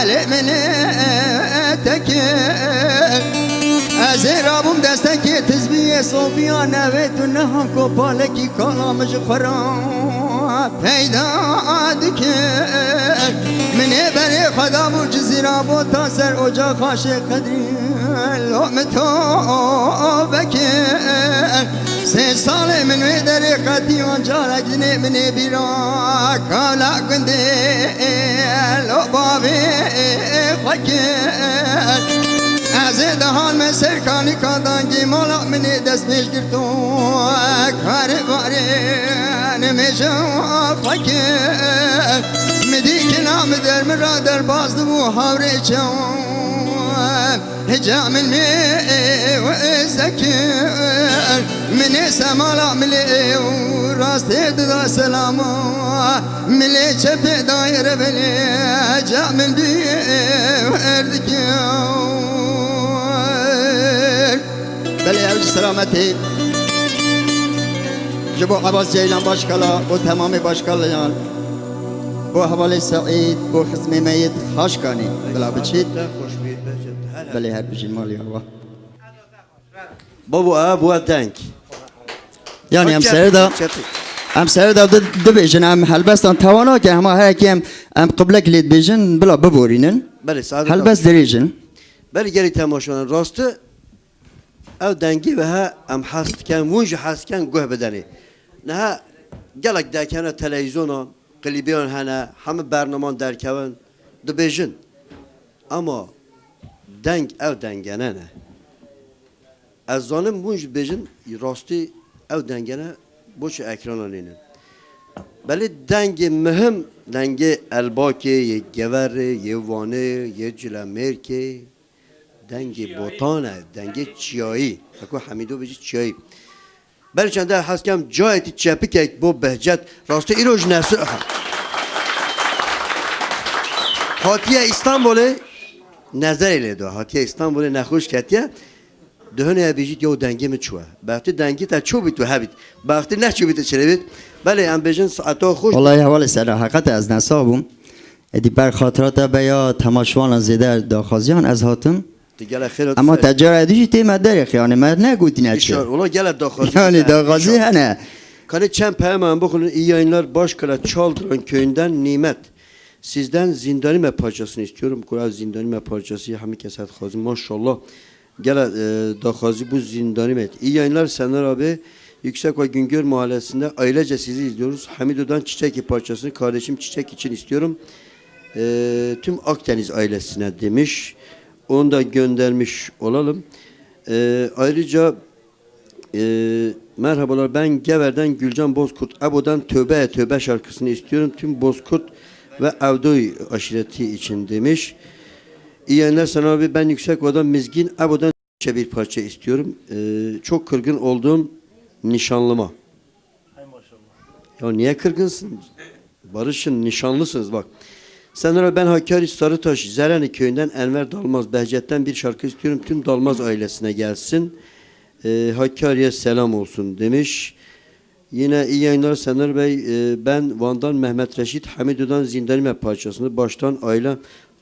lê min teke. Ez ê rabûm destekê tizbiyê sofiya nevê tu neha kopalekî kala min ji xwe ra peyda dike. Min ê berê xwe dabû Cizîra bota ser ocaxa Şêx Qedrî, lo min to veke. Sê salê min wê derê qetî, wan carek dinê min ê bîra kala gundê, lo bavê xwe kir. Ez ê dehan me ser kalîka dangê mala min ê dest pêş girto. Karê barê nimêja xwe kir. Min dî kila min der min ra derbas dibû hawrê çew. Heca min mêweze kir. Min ê semala milê û rastê dida selama. Milê çepê dayê revelê, ca min bî erdikir. Belê ew ji selametê. Ji bo Ebas Ceylan Başkala, bo temamê Başkalayan, bo hevalê Seîd, bo xizmê me yê Xaşkanê bila biçît. Belê her bijî malî hewa. Babo, ev bû deng. Yani em Çepik, serê de, çepik. Em serê de di-, dibêjin, em helbestan tewa nake, hema herekî em, em qiblek lê dibêjin, bila biborînin. Belê, sade Helbest dirêjin. Belê gelî temaşevan rastî, ew dengê ve he em hez dikin, hûn jî hez dikin guh bidenê. Niha gelek derkevine televîzyonan, klîbiyan hene, hemî bernaman derkevin, dibêjin. Ama deng ew dengene ne. Ez zanim hûn jî bêjin, rastî ew dengene bo çi ekrana nînin. Belê dengê mihim, dengê Elbakê, yê Geverê, yê Wanê, yê Cilemêrkê, dengê botan e, dengê çiyayî. Heko Hemîdo bêjî çiyayî. Belê çende hez kem cayê tî çepikek bo Behcet. Rastî îro ji nesu-, hatiye Îstanbulê, nezerê lê do. Hatiye Îstanbulê nexweş ketiye. Duhunê bêjît, yew dengê min çû ye. Bextî dengî te çû bît û hebît. Bextî neçû bît çêlê bît. Belê em bêjin saeto xweş. Wallahî hevalê Sera, heqet ez nesax bûm. Êdî ber xatira te be ya temaşevanan zêde daxwaziyan ez hatim. Te gele xêr Ama te cara dî jî tê me derê xiyane me negotîne çi. Wala gele daxwazî. Yani daxwazî hene. Kanê çend peyama em bixwînin. İyi yayınlar Başkale Çaldıran köyünden Nimet. Sizden Zindanime parçasını istiyorum. Kura Zindanime parçası hemî kes het xwazî. Maşallah. Gele, e, daxwazî bu Zindanime. İyi yayınlar Sener abi. Yüksek ve Güngör Mahallesi'nde ailece sizi izliyoruz. Hamido'dan Çiçek parçasını kardeşim Çiçek için istiyorum. E, tüm Akdeniz ailesine demiş. Onu da göndermiş olalım. E, ayrıca, e, merhabalar, ben Gever'den Gülcan Bozkurt. Ebo'dan Tövbe Tövbe şarkısını istiyorum. Tüm Bozkurt ve Avdoy aşireti için demiş. İyi yayınlar Sener abi. Ben Yüksek Ova'dan Mizgin. Ebo'dan bir parça istiyorum. Ee, çok kırgın oldum nişanlıma. Ya niye kırgınsın? Barışın, nişanlısınız bak. Sener abi, ben Hakkari Sarıtaş Zereni köyünden Enver Dalmaz Behçet'ten bir şarkı istiyorum. Tüm Dalmaz ailesine gelsin. Ee, Hakkari'ye selam olsun demiş. Yine iyi yayınlar Sener Bey. Ee, ben Van'dan Mehmet Reşit Hamido'dan Zindanime parçasını baştan aile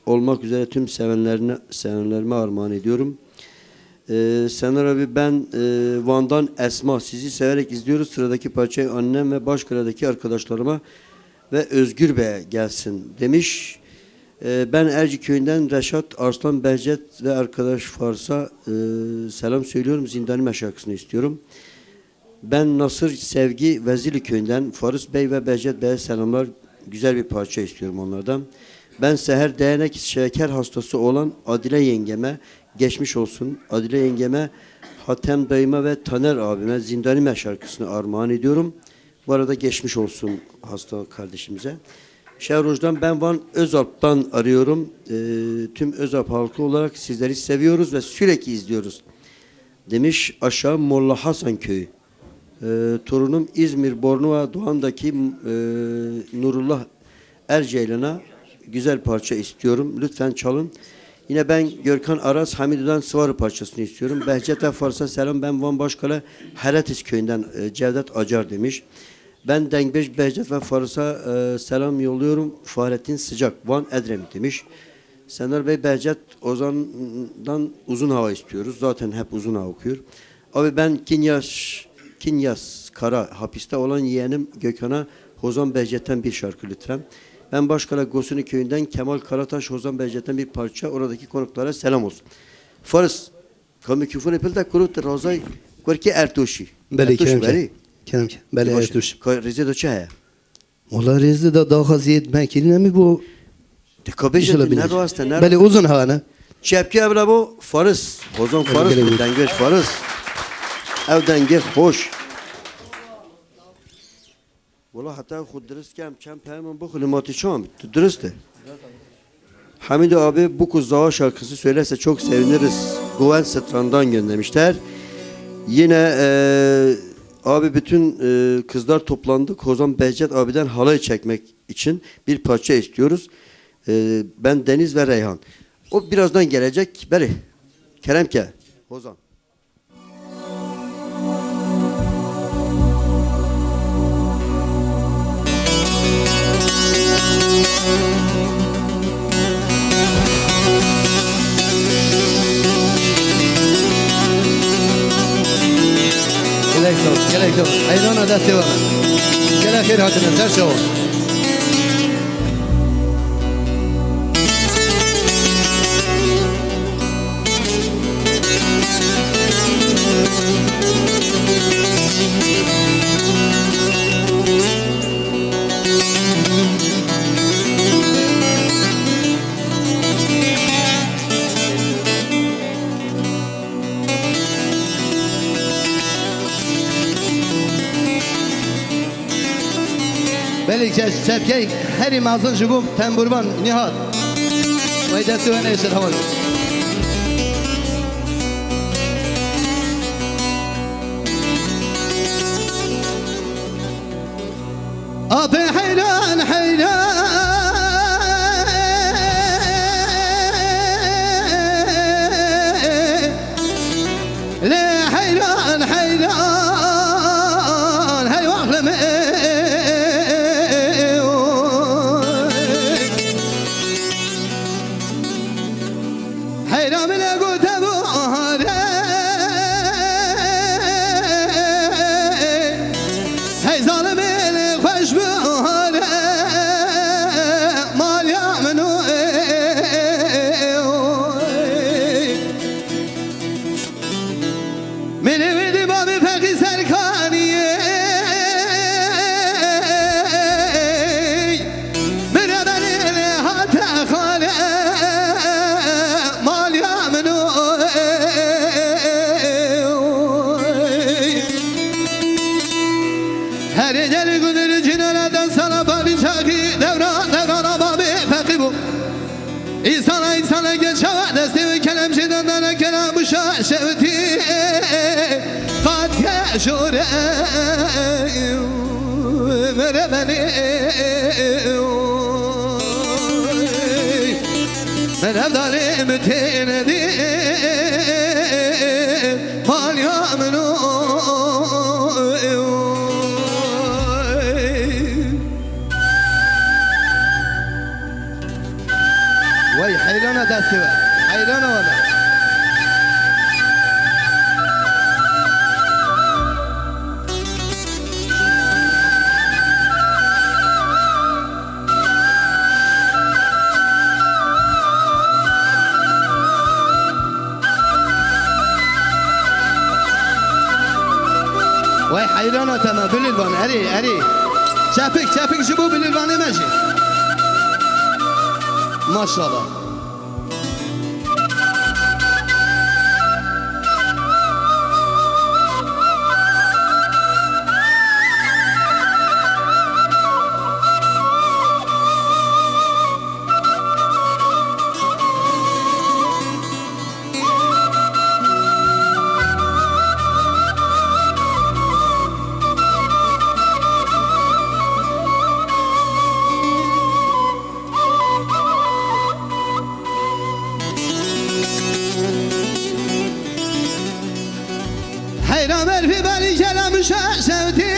olmak üzere tüm sevenlerine, sevenlerime armağan ediyorum. Ee, Sener abi, ben, e, Van'dan Esma, sizi severek izliyoruz. Sıradaki parçayı annem ve Başkale'deki arkadaşlarıma ve Özgür Bey'e gelsin demiş. Ee, ben Erci köyünden Reşat Arslan Behçet ve arkadaş Fars'a, e, selam söylüyorum. Zindanime şarkısını istiyorum. Ben Nasır Sevgi Vezirli köyünden Faris Bey ve Behçet Bey'e selamlar. Güzel bir parça istiyorum onlardan. Ben Seher Değenek şeker hastası olan Adile yengeme geçmiş olsun. Adile yengeme Hatem dayıma ve Taner abime Zindanime şarkısını armağan ediyorum. Bu arada geçmiş olsun hasta kardeşimize. Şehroj'dan ben Van Özalp'tan arıyorum. Ee, tüm Özalp halkı olarak sizleri seviyoruz ve sürekli izliyoruz. Demiş aşağı Molla Hasan köyü. Ee, torunum İzmir Bornova Doğan'daki, e, Nurullah Erceylan'a güzel parça istiyorum. Lütfen çalın. Yine ben Görkan Aras Hamido'dan Sıvarı parçasını istiyorum. Behcet ve Fars'a selam. Ben Van Başkale Heretiz köyünden, e, Cevdet Acar demiş. Ben Dengbej Behcet ve Fars'a, e, selam yolluyorum. Fahrettin Sıcak, Van Edremit demiş. Serdar Bey, Behcet Ozan'dan Uzun Hava istiyoruz. Zaten hep Uzun Hava okuyor. Abi ben Kinyas, Kinyas Kara, hapiste olan yeğenim Gökhan'a Hozan Behcet'ten bir şarkı lütfen. Ben Başkale Gosuni köyünden Kemal Karataş, Hozan Behcet'ten bir parça, oradaki konuklara selam olsun. Faris, ka mikrofonu pil de kuru te razay, kurki Ertoşi. Belê, Ertoş kerem ke. Belê. Kerem ke. Belê, Ertoş. Ka rêzê de çi heye? Wala rêzê de daha zêd me kirî nemî bo. Te ka bêje, inşallah tu bilmem. Ne raste, ne Belê, raste. Uzun hane. Çepkî evla bo Faris. Hozan Belê, Faris, belê, bu belê. Dengveş Faris. Ev dengê xoş. Wala heta xwe dirist kem, çem peyamên bixwînim, ma tu çi amî? Tu dirist e. Hamid abi, bu kuz Zawa şarkısı söylerse çok seviniriz. Güven Stran'dan göndermişler. Yine, e, abi, bütün, e, kızlar toplandık. Hozan Behcet abiden halay çekmek için bir parça istiyoruz. E, ben Deniz ve Reyhan. O birazdan gelecek. Beri. Kerem ke. Hozan. Gelek sağ ol, gelek sağ ol. Heyrana destê we. Gelek xêr hatine, ser çawa. Belê, çe-, çepkeyek herî mezin ji bo temburvan Nihat. Wey destê we nêşir heval. Apê heyran, heyran. Lê heyran, heyran, hey wexlê min. Heyran min lê gote bû hare. Hey zalimê lê xweş bû hare. Maliya min û Min ê wê dî babê feqî serkaniyê. Min re benê lê hate xale maliya min û. Herê gelî gudir cinere den sala babî çaxî devran devran babê feqî bû. Îsana, îsana geç hava destê wê kelem jê dendene kena bişa şewtî. Qat ke jore mere beni. Men hevdalê min têne dî. Maliya min o. Wey heyrana destê we. Heyrana wala. Wey heyrana te me Bilîlvan, erê, erê. Çepik, çepik ji bo Bilîlvanê me jî. Maşallah. Merfi bali kelam şaşevdi.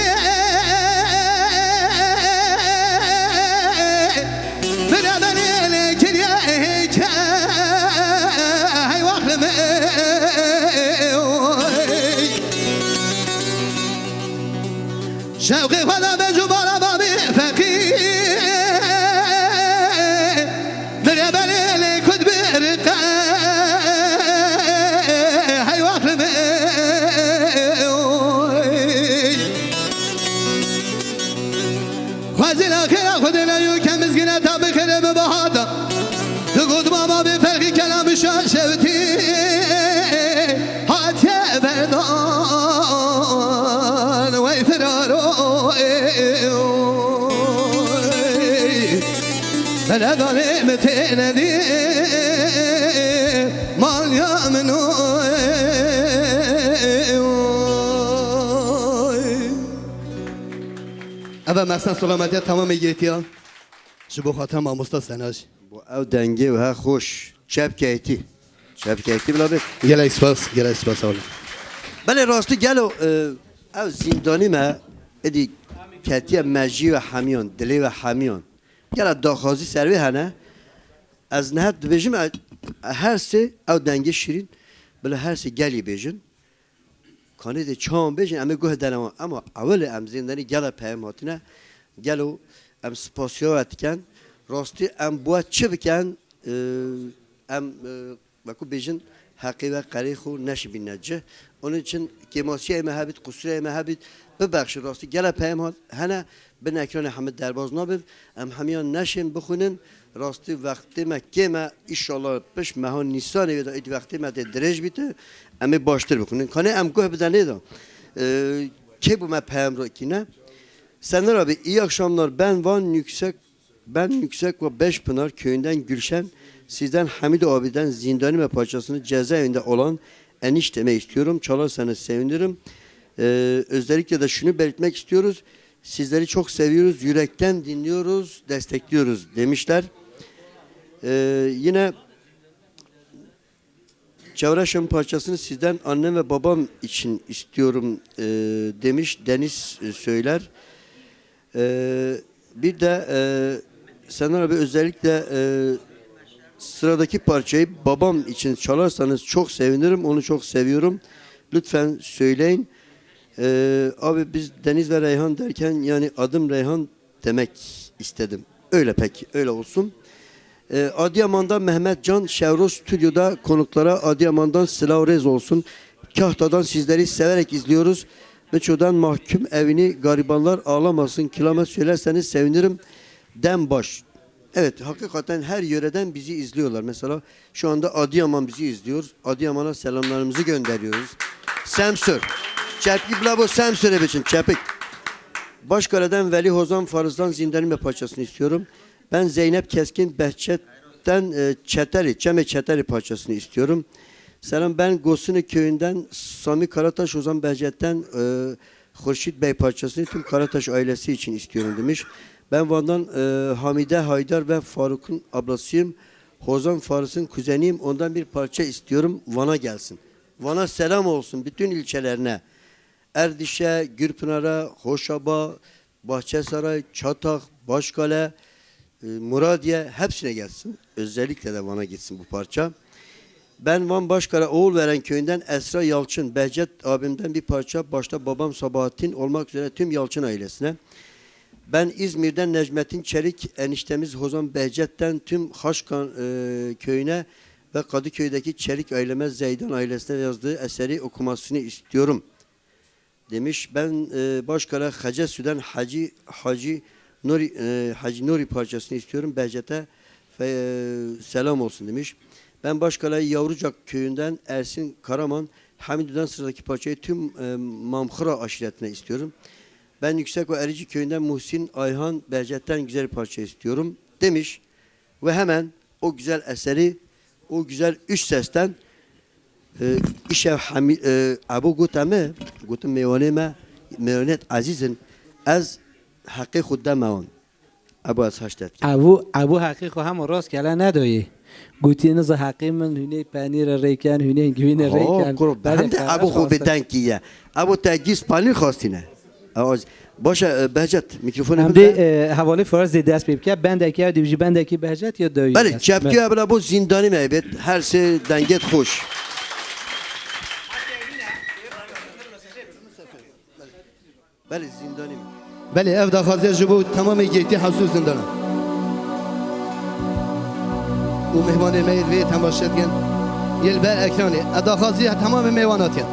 Bira beni kiriye ke hay vaxlimi. Şevqê xwe de be cubala babî feqî. Dire belê lê kud bi riqe hey waxlimi. Xwezî la xêra xwe dê ne yû ke mizgîne ta bi xêrê bi bahata. Tu got mama bê ferqî kelam şaşevtî. Hatiye berdan wey firaro. Beledanê mi têne dî mal ya min oy. Eve mesen selametiya tamamê yêtiya. Ji bo xatira mamosta Senaj. Bo ew dengê we he xweş. Çepkeytî. Çepkeytî bila bê. Gelek spas, gelek spas, sağ olun. Belê rastî gelo, e, ew zîndanî me, êdî ketiye mejiyê we hemiyan, dilê we hemiyan. Gela daxwazî ser wê hene. Ez niha dibêjim, e, her sê ew dengê şîrîn, bila her sê gelî bêjin. Kanê dê çawan bêjin, em ê guh dene wan. Ema ewilê em zêndenî gela peyam hatine, gelo em spasiya we dikin. Rastî em bi we çi bikin, e, em, e, wekû bêjin, heqê we qerê xwe neşibîne cih. Onun için kêmasiyê me hebît, qusurê me hebît, bibexşin. Rastî gela peyam hat, hene, bin ekranê hemî derbaz nabin. Em hemiyan neşên bixwînin. Rastî wextê me kêm e. Înşallah pişt meha Nîsanê wê de êdî wextê me tê dirêj bîte. Em ê baştir bixwînin. Kanê em guh bide nê de. Ee, kê bû me peyam rakîne? Senir abi, iyi akşamlar. Ben Van Yüksek, ben Yüksek ve Beşpınar köyünden Gülşen. Sizden Hamid abiden Zindani ve parçasını cezaevinde olan enişteme istiyorum. Çalarsanız sevinirim. Ee, özellikle de şunu belirtmek istiyoruz. Sizleri çok seviyoruz, yürekten dinliyoruz, destekliyoruz demişler. Ee, yine Çevreşim parçasını sizden annem ve babam için istiyorum, e, demiş Deniz, e, Söyler. E, bir de, e, Senar abi özellikle, e, sıradaki parçayı babam için çalarsanız çok sevinirim, onu çok seviyorum. Lütfen söyleyin. Ee, abi biz Deniz ve Reyhan derken yani adım Reyhan demek istedim. Öyle peki, öyle olsun. Ee, Adıyaman'da Mehmet Can Şevro stüdyoda konuklara Adıyaman'dan silav rez olsun. Kahta'dan sizleri severek izliyoruz. Miço'dan mahkum evini garibanlar ağlamasın kilame söylerseniz sevinirim. Dem baş. Evet, hakikaten her yöreden bizi izliyorlar. Mesela şu anda Adıyaman bizi izliyor. Adıyaman'a selamlarımızı gönderiyoruz. Semsör. Çepki blabo Semsör'e biçin. Çepik. Başkale'den Veli Hozan Fariz'dan Zindanime parçasını istiyorum. Ben Zeynep Keskin Behçet'ten, e, Çeteli, Çeme Çeteli parçasını istiyorum. Selam, ben Gosuni köyünden Sami Karataş Ozan Behçet'ten, e, Hurşit Bey parçasını tüm Karataş ailesi için istiyorum demiş. Ben Van'dan, e, Hamide, Haydar ve Faruk'un ablasıyım. Hozan Faris'in kuzeniyim. Ondan bir parça istiyorum. Van'a gelsin. Van'a selam olsun bütün ilçelerine. Erdiş'e, Gürpınar'a, Hoşab'a, Bahçesaray, Çatak, Başkale, e, Muradiye hepsine gelsin. Özellikle de Van'a gitsin bu parça. Ben Van Başkale Oğulveren köyünden Esra Yalçın, Behçet abimden bir parça, başta babam Sabahattin olmak üzere tüm Yalçın ailesine. Ben İzmir'den Necmettin Çelik, eniştemiz Hozan Behçet'ten tüm Haşkan, e, köyüne ve Kadıköy'deki Çelik aileme, Zeydan ailesine yazdığı eseri okumasını istiyorum. Demiş, ben, e, Başkale Xecesü'den Hacı, Hacı Nuri, e, Hacı Nuri parçasını istiyorum. Behçet'e fe-, e, selam olsun demiş. Ben Başkale Yavrucak köyünden Ersin Karaman, Hamidu'dan sıradaki parçayı tüm, e, Mamxıra aşiretine istiyorum. Ben Yüksek ve Erici köyünden Muhsin Ayhan Behçet'ten güzel bir parça istiyorum demiş. Ve hemen o güzel eseri, o güzel üç sesten, e, îşev hemî, e, Ebo gote me, gote mêwanê me, mêwanêt ezîz in, ez heqê xwe deme wan. Ebo ez haştet. Ebo, Ebo heqê xwe hema rastgele nedoyê. Gotiye niza heqê min, hûnê penîre rêken, hûnê hingivîne rêken. Ho, kuro, belê, hemde ebo xwe bi dengkî ye. Ebo te gîst panîr xwastîne. Ew az-, baş e, e, Behcet, mîkrofonê bide. Hemdê, e, hevalê Faraz dê dest pê bike. Bendekî ew dî jî bendekî Behcet ya dawî. Belê, çepkî ew bila bo zîndanî me bêt. Her sê dengêt xweş. Belê, zîndanî me. Belê, ev daxwaziya ji bo temamê girtî hewsû zindana û mêvanê me yên vê temaşe dikin yên li ber ekranê. Ev daxwaziya temamê mêvanatiyan.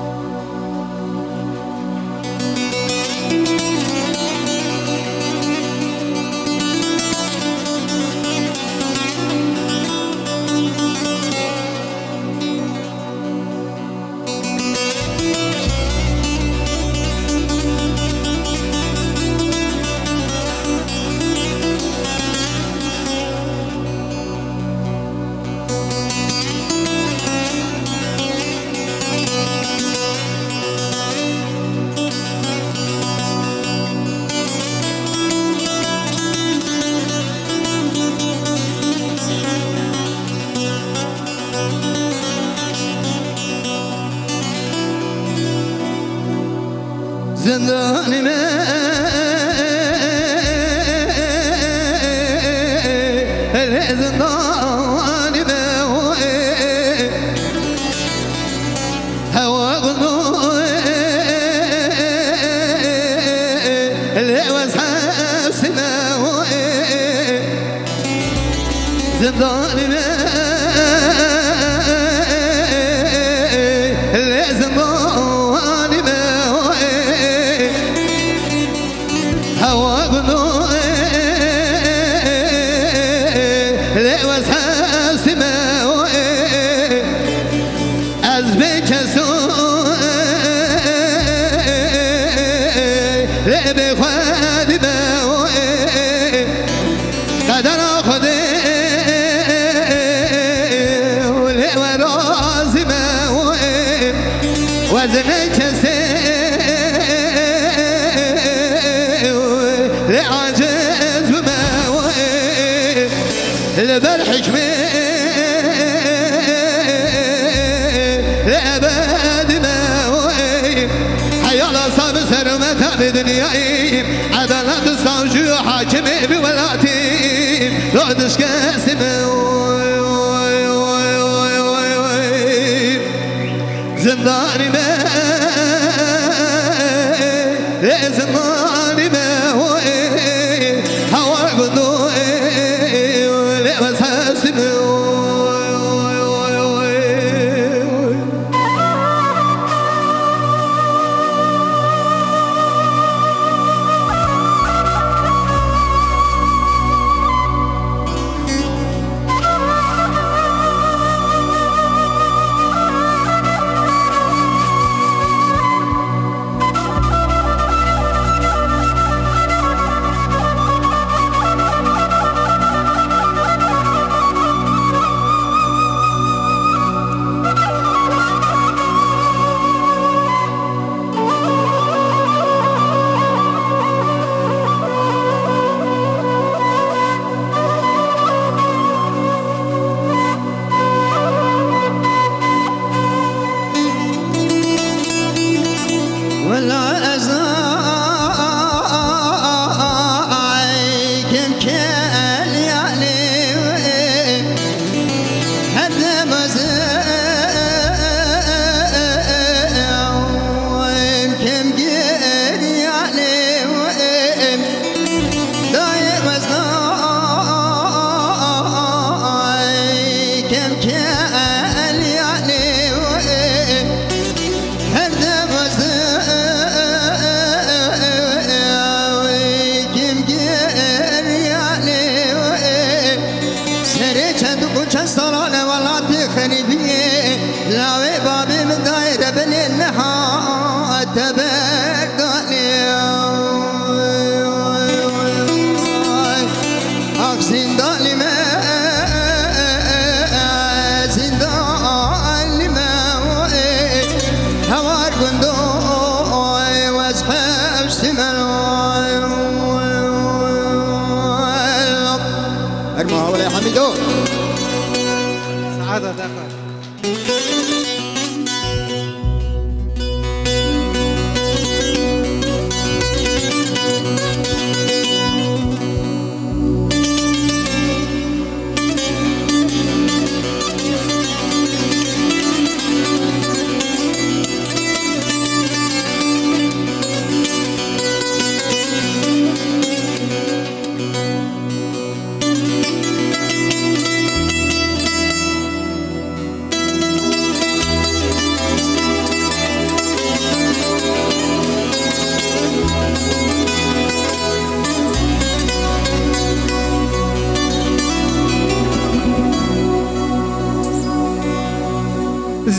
Zindanî me, lê zindanî me, hewa gund, lê wez hewsê me. Zindanî me, lê zindanî me, hewa gund, lê wez hewsê me. Ez bê kes û lê bê xwedî me, qedera Xwedê lê we razî me. Wezîfê kesê lê aciz bime. Li ber hikmê li ebedî me. Heyala sabi ser me tabê dinyayî. Edalet savcı hakimê bi welatî. Lo dişkesî me. Zindanî me, lê zindanî me, hewar gundo, lê me sesî me. Wela ez ay kim kel yani her demez kim gir yani Serê çend û çend sala ne welatê xerîbiyê, lawê babê min dayê re binê niha te berdanê. Ax zîndanî me, zîndanî me, hewar gundo, wez hewsî me. Erma hawlê Hemîdo.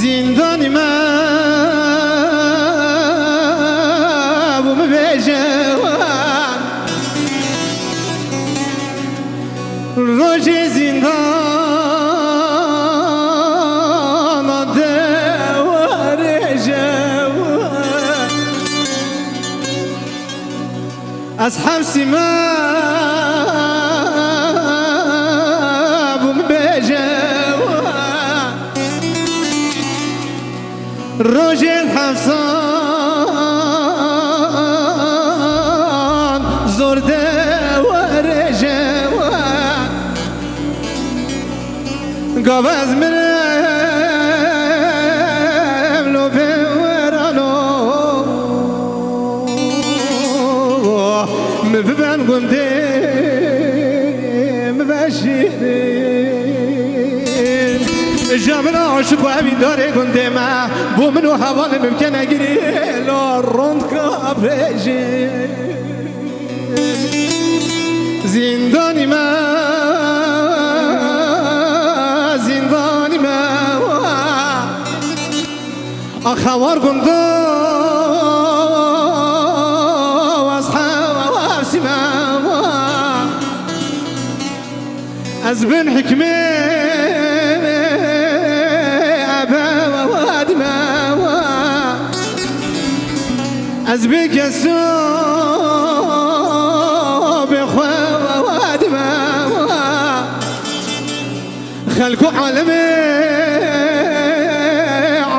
Zîndanî me bû, min bêje wan. Rojê zîndana de werêje wan. Ez hemsî me bûm bêje we. Rojên hemsan zor de werêje we. Gava ez mirem lo bê werano. Mi biben gundê mi veşîrin. Ja min aşiq û evîndarê gundê me. Bo min û hevalê min bikene girê la rondka bêjin. Zîndanî me, zîndanî me, wa. Axewar gundo, ez hewsî me, wa. Ez bin hikmê ebe we dime we. Ez bin kesabê xwe we dime we. Xelk û alemê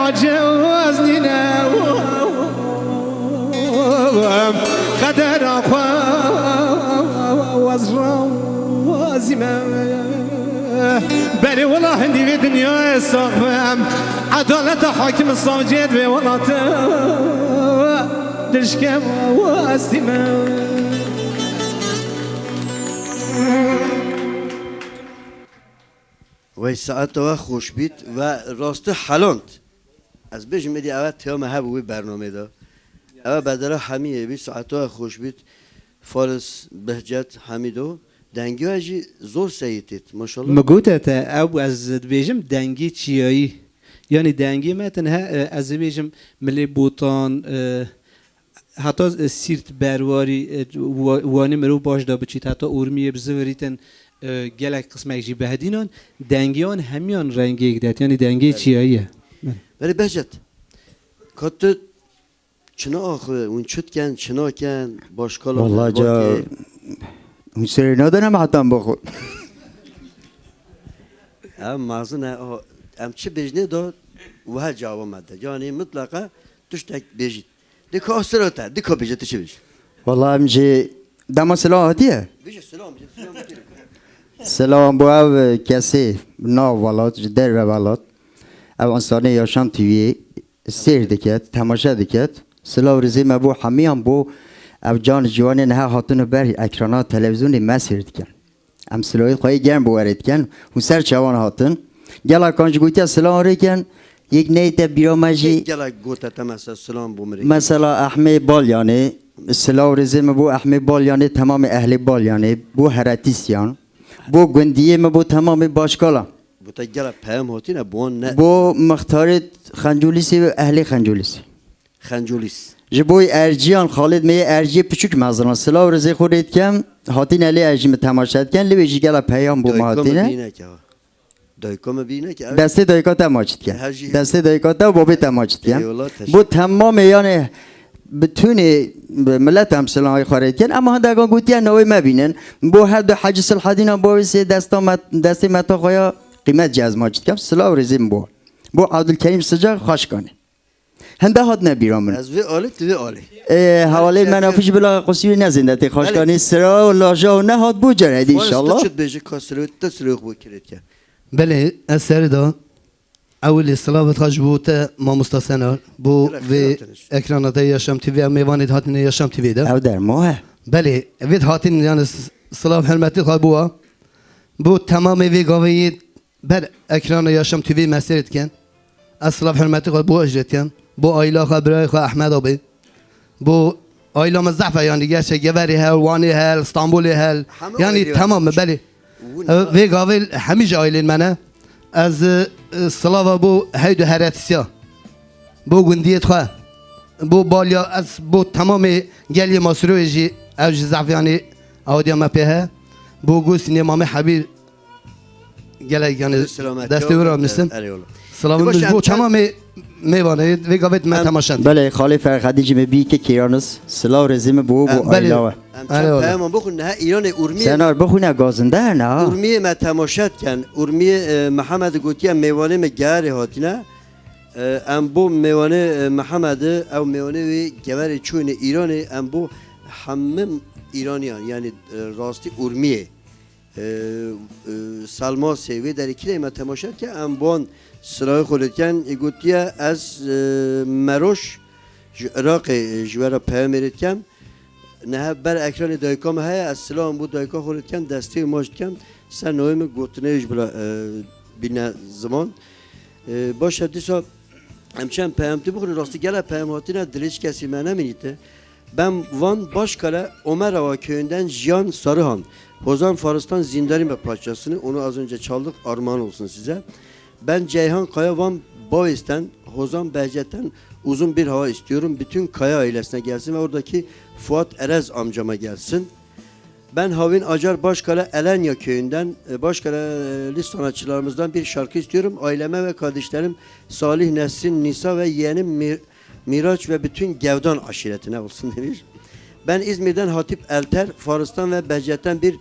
acez nîne. Qedera xwe ez razî me. Berê wela hindî vê dinyayê sax bim. Edaleta hakim û savciyê vê welatê dişke westî me. Wey saeta we xweş bît ve rastî heland. Ez bêjim êdî ewe têya me hebû wî bernamê de. Ewe bedera Hemiyê bî, saeta we xweş bît. Faris Behcet Hemîdo. Dengê we jî zor seyî têt, maşallah. Min gote te, ew ez dibêjim dengê çiyayî. Yanî dengê me tenhe, e, ez dibêjim milê Botan, e, heta, e, Sîrt berwarî, e, wa-, wanî mirov baş da biçît, heta Urmiyê bizivirîtin, e, gelek qismek jî behedînan, dengê wan hemiyan rengêk det, yanî dengê çiyayî ye. Belê. Belê Behcet, ka tu çina axwe, hûn çi diken, çi naken, başkala Walla ca, hûn serê nadene me heta bixwe. Em mezin e, o, em çi bêjinê de wiha cava me de. Yanî mitleqa tiştek bêjît. Di ka sira te, di ka bêje, tu çi bêjî? Wala em jî dema silav hatiye? Bêje silav, bêje silav hatiye. Silav bo ev kesê nav welat, ji derve welat. Ev însanê Yaşam T V'yê sêr diket, temaşe diket. Silav rêzê me bo hemiyan bo ev can ciwanê niha hatine ber ekrana televîzyonê me sêr dikin. Em silavê xwe yê germ bi we re dikin. Hûn ser çavan hatin. Gela kan jî gotiye silav rêkin. Yek neyte bîra me jî. Kê gelek gote te mesela silav bo min rê? Mesela Ehmê Balyanê. Silav rêzê min bo Ehmê Balyanê, temamê ehlê Balyanê. Bo Heretîsyan. Bo gundiyê min bo temamê başkala. Bo te gelek peyam hatine, bo wan ne. Bo mixtarê Xencolîsê ve ehlê Xencolîsê. Xencolîs. Ji bo Erciyan Xalid me yê Erciyê piçûk mezinan. Silav rêzê xwe rê dikem. Hatine lê ez jî min temaşe diken. Lê wê jî gela peyam bo me Dayika me hatine. Bîne ke. Dayika me bîne ke. Destê dayika te maç diken. Her jî Destê dayika te û babê te maç diken. Eyvallah, teşekkür. Bo temamê yani bütünê millet em silavê xwe rê diken. Ama hindekan gotiye navê me bînin. Bo her du Hecî Silhedîna bavê sê desta me, destê me ta xwe ya qîmet cih ez maç dikem. Silav rêzê min bo. Bo Abdulkerîm Sicak Xaşkanê. Hende hatine bîra min. Ez vê alî, tu vê alî. Ê, hevalê Her men şey afî ji bila qusî wî nezînde tê Xaşkanê. Belê. Sira û laja û nehat bo cerê de Faris, tu inşallah. Çi dibêjî ka sira te sira xwe kirêt ke? Belê, ez serê de ewilî silavê xwe ji bo te mamosta Senar, bo Gelek vê xeyr têne. Ekrana te Yaşam T V, ew mêvanê hatine Yaşam T V de. Ew dermo he. Belê, vê hatin yani s-, silav hurmetê xwe bo wa. Bo temamê vê gavê yê ber ekrana Yaşam T V me seyr dikin. Ez silav hurmetê xwe bo ejretiyan. Bo aîla xwe, birayê xwe Ehmed abi. Bo aîla me zehf e, yani gerçek Geverê hel, Wanê hel, Stenbolê hel. Hemû Yani aîlî temam e, belê. Win E, Vê gavê hemî ji aîlên me ne. Ez, e, silava bo heydu heretisiya. Bo gundiyê xwe. Bo baliya ez, bo temamê gelê Masroyê jî ev ji zehf yani awdiya me pê he. Bo Gusînê Mamê Hebîr Gelek yani Selamet, destê çok wir güzel. Almışsın. Eyvallah. Selamın Baş biz em bu çend tamamı meyvanı ve gavet me Em temaşan. Belê, xalê Ferxedî jî me bî ke kêranis. Silav rêzê me bo Em bo belê. Ayla we. Em çend Eyvallah. Peyama bixwin, neha Îranê Urmiyê. Senar bixwine gazinde ne ha. Urmiyê me temaşe dikin. Urmiyê, e, Mihemed gotiye mêvanê me gerê hatine. E, em bo mêvanê, e, Mihemed, ew mêvanê wê Geverê çûyne Îranê, em bo hemim Îraniyan, yani, e, rastî Urmiyê. E, e, Selmasê, wê derê kirê me temaşe dike, em bi wan silayê xwe lê dikin. Ê gotiye, ez, e, Meroş ji Iraqê, e, ji we re peyamê lê dikim. Niha ber ekranê dayika me heye, ez silavan bo dayika xwe lê dikim, destê wê maç dikim, ser navê min gotinê ji bila, e, bîne ziman. E, baş e, dîsa em çend peyam tu bixwînin, rastî gelek peyam hatine, dilê çi kesî me nemînîte. Ben Van Başkale Omerava köyünden Jiyan Sarıhan. Hozan Faristan Zindarime parçasını, onu az önce çaldık, armağan olsun size. Ben Ceyhan Kaya Van Bavis'ten, Hozan Behçet'ten uzun bir hava istiyorum. Bütün Kaya ailesine gelsin ve oradaki Fuat Erez amcama gelsin. Ben Havin Acar Başkale Elenya köyünden, e, Başkaleli sanatçılarımızdan bir şarkı istiyorum. Aileme ve kardeşlerim Salih, Nesrin, Nisa ve yeğenim Mir-, Miraç ve bütün Gevdan aşiretine olsun demiş. Ben İzmir'den Hatip Elter, Faristan ve Behçet'ten bir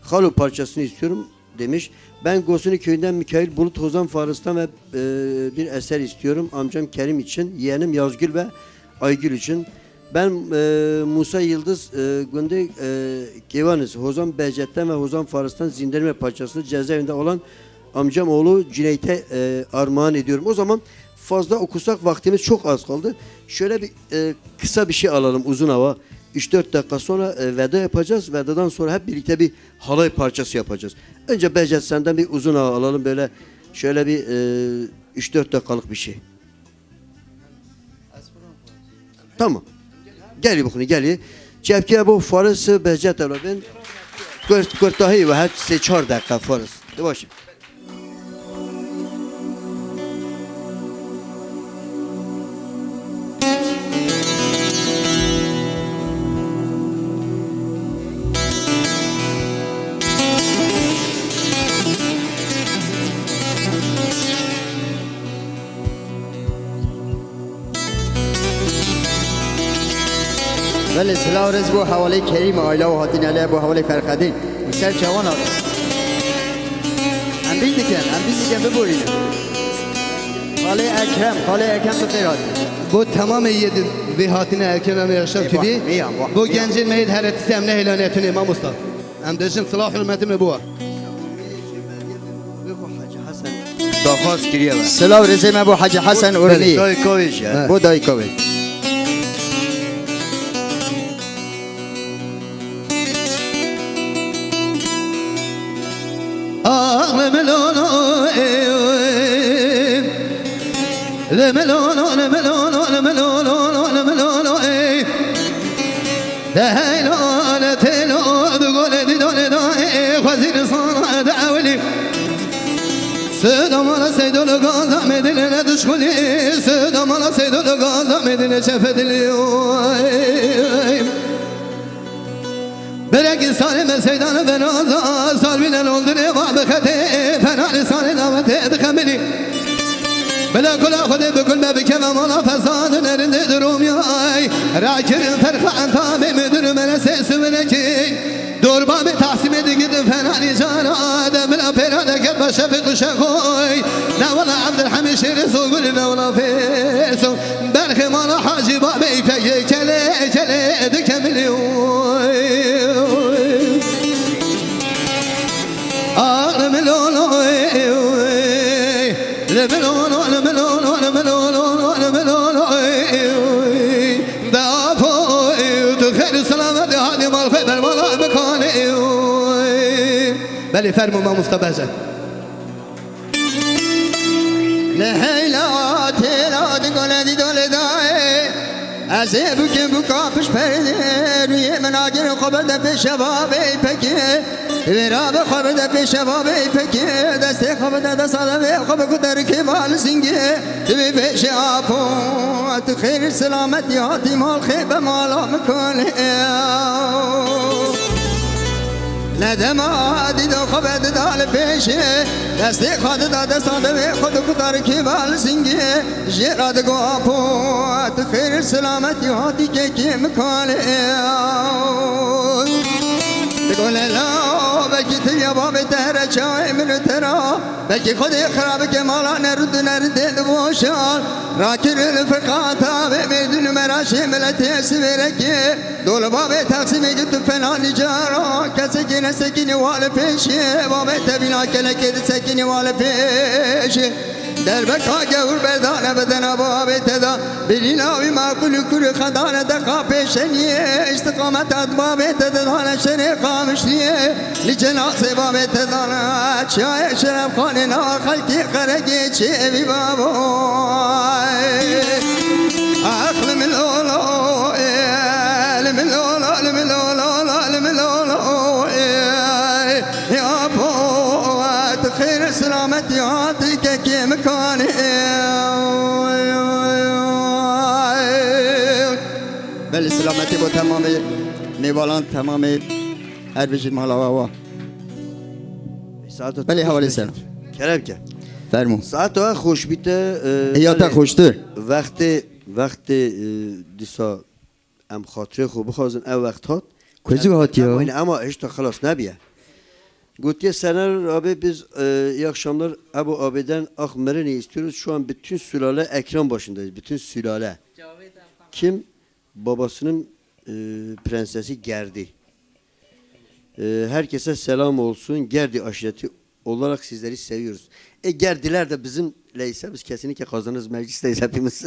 Halo parçasını istiyorum demiş. Ben Gosuni köyünden Mikail Bulut, Hozan Faristan ve, e, bir eser istiyorum. Amcam Kerim için, yeğenim Yazgül ve Aygül için. Ben, e, Musa Yıldız, e, Günde, e, Kevanis, Hozan Behçet'ten ve Hozan Faristan Zinderme parçasını cezaevinde olan amcam oğlu Cüneyt'e, e, armağan ediyorum. O zaman fazla okusak vaktimiz çok az kaldı. Şöyle bir, e, kısa bir şey alalım, uzun hava. Üç dört dakika sonra, e, veda yapacağız. Vedadan sonra hep birlikte bir halay parçası yapacağız. Önce Behçet senden bir uzun hava alalım, böyle şöyle bir, e, üç dört dakikalık bir şey. Tamam. Gelî bixwînî, gelî. Çepkiya bo Faris Behçet evla bin. Kurt-, kurtahî ve her sê çar deqe Faris. De baş. Belê, silav rêz bo hevalê Kerîm, aile û hatîne lê bo hevalê Ferxedîn. Ser çawan hat. Em bîn dikin, em bîn dikin, biborîne. Xalê Ekrem, xalê Ekrem bi xêr hat. Bo temamê yê di vê hatine Ekrem Yaşar Ê, T V. Bo gencên me yê di heretî em nehêlane tune mamosta. Em dêjin silav hurmetê me bo. Daxwaz kiriye be. Silav rêzê me bo Hecî Hesen Urmî. Dayika wê jî. Bo dayika wê. Ah, le melolo, eh, le melolo, le melolo, le melolo, le melolo, eh. Te heylo, le telo, du gole di dole da, eh, xwezî li sana de ewilî. Suda mala seydo le gaza medine le duşkuli, suda mala seydo le gaza medine çefedili. Belek sarê me seydan ve naza, sar bîne nol dinê va bi xetê, fena li sarê navete dixemilî. Bila kula Xwedê bi kul me bikeve mala fesadin erinde diromyay. Rakirin ferxa entamê mi dir meresê sivirekî. Dorba me Tasimê digidin fena nîzara de, bila pêra de ket be şefî quşe koy. Ne wela Evdilhemî şêrê zogulî, ne wela fêrso. Berxê mala Hacî Babê Îpekê, kelê kelê dike milî oy. Ah, li milolo, ey, ey. Li milolo, li milolo, li milolo, li milolo, ey, ey. De apo, ey, tu xêr û selametê hatî mal xwe bermala bikanê, ey, ey. Belê, fermo mamosta beze. Li heyla têla di gole di dole daye. Ez ê bûkê bûka pişt perdê, rûyê min agir xwe bide pêşe Babê Îpekê. Wêra bi xwe bide pêşe Babê Îpekê, destê xwe bide desta devê xwe, bi ku derikê bal zingê. Divê bêjê apo, tu xêr selametî hatî mal xê be mala min kanê. Li dema dîdo xwe vedida li pêşê, destê xwe dida desta devê xwe, di ku derikê bal zingê. Jê re digo apo, tu xêr selametî hatî kekê min kalê. Digo lela, belkî tu ya babê te here çayê min û te ra. Belkî Xwedê xira bike mala nerud û nerindê di boşan. Rakir li firqata vê mêrdin û meraşê miletê sivêrekê. Dol babê Taxsîmê girt û fena nîcara. Kesekê nesekînî wa li pêşê. Babê te bîna kelekê disekînî wa li pêşê. Derbeka gewr berdane bedena babê te da. Birîna wî maqûl û kûr û xedane deqa pêşeniyê. Îstiqameta di babê te de dane şerê qamişliyê. Li cenazê babê te dane çiyayê şerefxanê nava xelkê qeregê çêbî babo. Ax li min lolo, ê, li min lolo, li min lolo, li min lolo, ê. Ya bo, tu xêr selametî hatî kekê min kanê. Belê selametî bo temamê mêvalan, temamê her bijî mala wa wa. Saeto Belê hevalê ser. Kerem ke. Fermo. Saeto we xweş bîte, e, Ê, ya te belê. Xweştir. Wextê, wextê, e, dîsa em xatirê xwe bixwazin, ev wext hat. Ku zû hat ya. Em oyna, ama hêşta xelas nebiye. Gotiye Senar abi, biz, e, iyi akşamlar, Ebu abi'den ah Merin'i istiyoruz. Şu an bütün sülale ekran başındayız. Bütün sülale. Kim? Babasının, e, prensesi Gerdi. E, herkese selam olsun. Gerdi aşireti olarak sizleri seviyoruz. E, Gerdiler de bizimle ise biz kesinlikle kazanırız. Meclisteyiz hepimiz.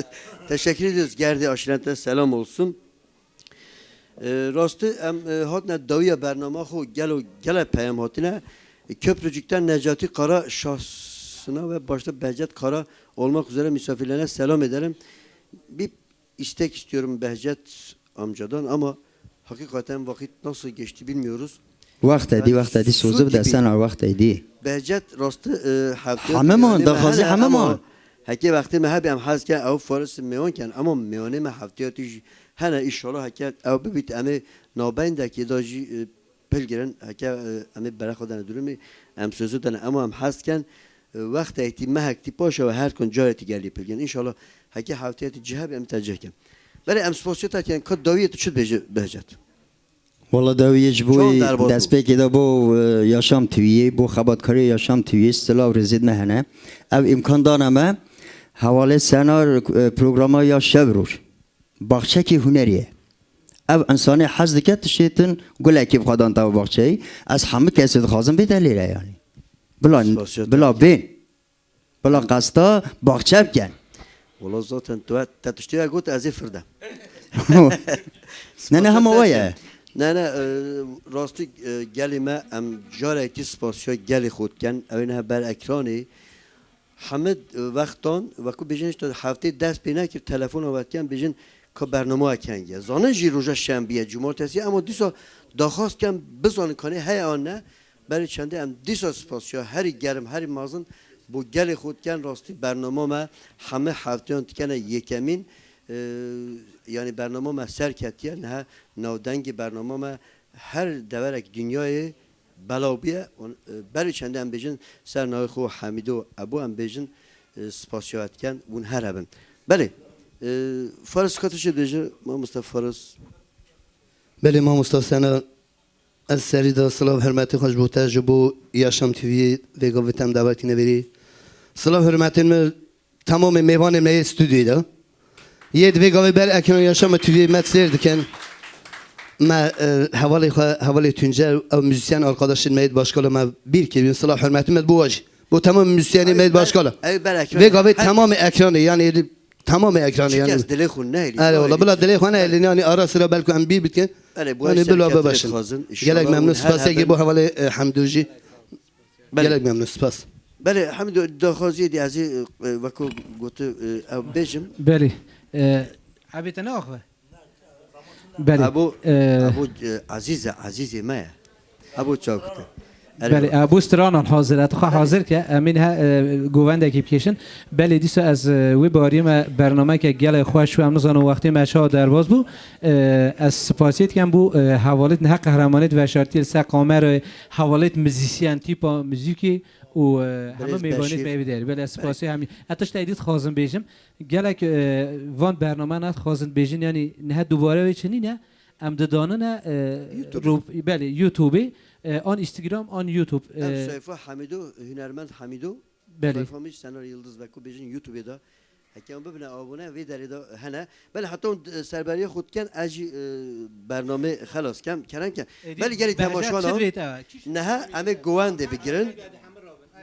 Teşekkür ediyoruz. Gerdi aşiretine selam olsun. E, rastî em, e, hatine dawiya bernama xwe gelo gele peyam hatine. E, Köprücük'ten Necati Kara şahsına ve başta Behçet Kara olmak üzere misafirlerine selam ederim. Bir istek istiyorum Behçet amcadan ama hakikaten vakit nasıl geçti bilmiyoruz. Wext edî, yani wext edî, su sozi bide gibi. Sena wext edî. Behçet rastî, e, heftê Heme man, daxwazî heme man. Heke wextê me hebî em hez ken ew faris mêwan ken ama mêwanê me heftê tî jî hene, inşallah heke ew bibît em ê nabendekê de jî, e, pilgirin, heke, e, em ê bere xwe dene durumê, em sözü dene, ema em hez ken, e, wextê tî mehek tî paşa ve her kon carê tî gelî pilgirin. Înşallah heke heftê tî cih hebî em te cih ken. Belê em spasiya te ken, ka dawiyê tu çi dibêje Behcet? Wala dawiyê ji bo Çawan derbas bû? Destpêkê de bo, e, Yaşam T V'yê, bo xebatkarê Yaşam T V'yê silav rêzêd me hene. Ev îmkan dane me, hevalê Senar, e, programa ya şev roj. Baxçekî hunerî ye. Ev însanê hez dike tiştê din gulekî bi xwe dan te baxçeyî. Ez hemî kesê dixwazim bête lêre yanî. Bila, Spasiya bila te. Bên. Bila qesta baxçe bikin. Wala zaten tu te tiştê ya got ez ê firde. Ne, ne, hema wa ye. Ne, ne, e, rastî, e, gelê me em carekî spasiya gelê xwe dikin. Ew ê niha ber ekranê. Hemid, e, wextan, wekû bêjin, işte heftê dest pê nekir, telefona we dikin, bêjin ka bernama we kengî ye. Zanin jî roja şembî ye, cumartesî ye, ema dîsa daxwaz ken bizanin kanê heye an ne. Berê çendê em dîsa spasiya herî germ, herî mezin bo gelê xwe dikin, rastî bernama me hemî hefteyan dikene yekemîn, e, yanî bernama me ser ketiye, niha navdengê bernama me her deverek dinyayê belav bûye. Û, e, berê çendê em bêjin ser navê xwe Hemîdo Ebû, em bêjin, e, spasiya we dikin, hûn her hebin. Belê, e, Faris ka tu çi dibêje, mamoste Faris? Belê, mamosta Sena, Ez serî de silav hurmetê xwe ji bo te, ji bo Yaşam T V'yê vê gavê te em davetî neberî. Silav hurmetên me, tamamê mêvanê me yê stûdyoyê de. Yê di vê gavê ber ekran Yaşam T V'yê me sêr dikin. Me, e, hevalê xwe, hevalê Tuncer, ew muzîsyen arkadaşên me yê di başkala me bîr kirîn. Silav hurmetê me bo we jî. Bo temam muzîsyenê me yê di başkala. Ew ber ekran. Vê gavê tamamê ekranê, yani Tamamê ekranê yani. Çi kes dilê xwe nehêlî. Erê wala, bila dilê xwe nehêlî, yani ara sira belku em bîr bikin. Erê, bu Yani bila bibaşin. Gelek memnun, spas eke bo hevalê, e, Hemdo jî. Belê. Gelek memnun, spas. Belê, Hemdo, daxwaziyê dî ez ê, e, weko gotu, e, ew bêjim. Belê. E, Ebê te ne axve? Belê. Ebo, e, ebo, e, Ezîz e, Ezîzê me ye. Ebo çawa kute? Erê Belê, baba. Ebo stranan hazir e. Tu xwe hazir ke. Em ê niha, e, govendekî bikêşin. Belê, dîsa ez, e, wê biwariyê me bernameke gelek xweş û em nizanin wextê me çawa derbas bû. E, ez spasiyê dikem bo, e, hevalêt niha qehremanêt veşartiyê li ser kamerayê, hevalêt muzîsyen, tîpa muzîkê û, e, hemû mêvanêt me ê bidêr. Belê, ez spasiyê hemî. Ez tiştek dî dixwazim bêjim. Gelek, e, van bername ne dixwazin bêjin, yanî niha dubare wê çi nîne, em didanine, e, YouTube. Ro-, belê, YouTubeê, e, an Instagram, an YouTube, Em e, sayfa Hemido, hunermend Hemido, Belê. Sayfa min Senar Yıldız ve ku bêjin YouTubeê de. Heke em bibine abone, vê derê de hene. Belê heta hûn, e, serberiyê xwe diken, ez jî, e, bernamê xelas kem, kerem kem. Êdî Belê gelî berje temaşevan çi a. Rêt e? Çi Neha em ê govendê bigirin.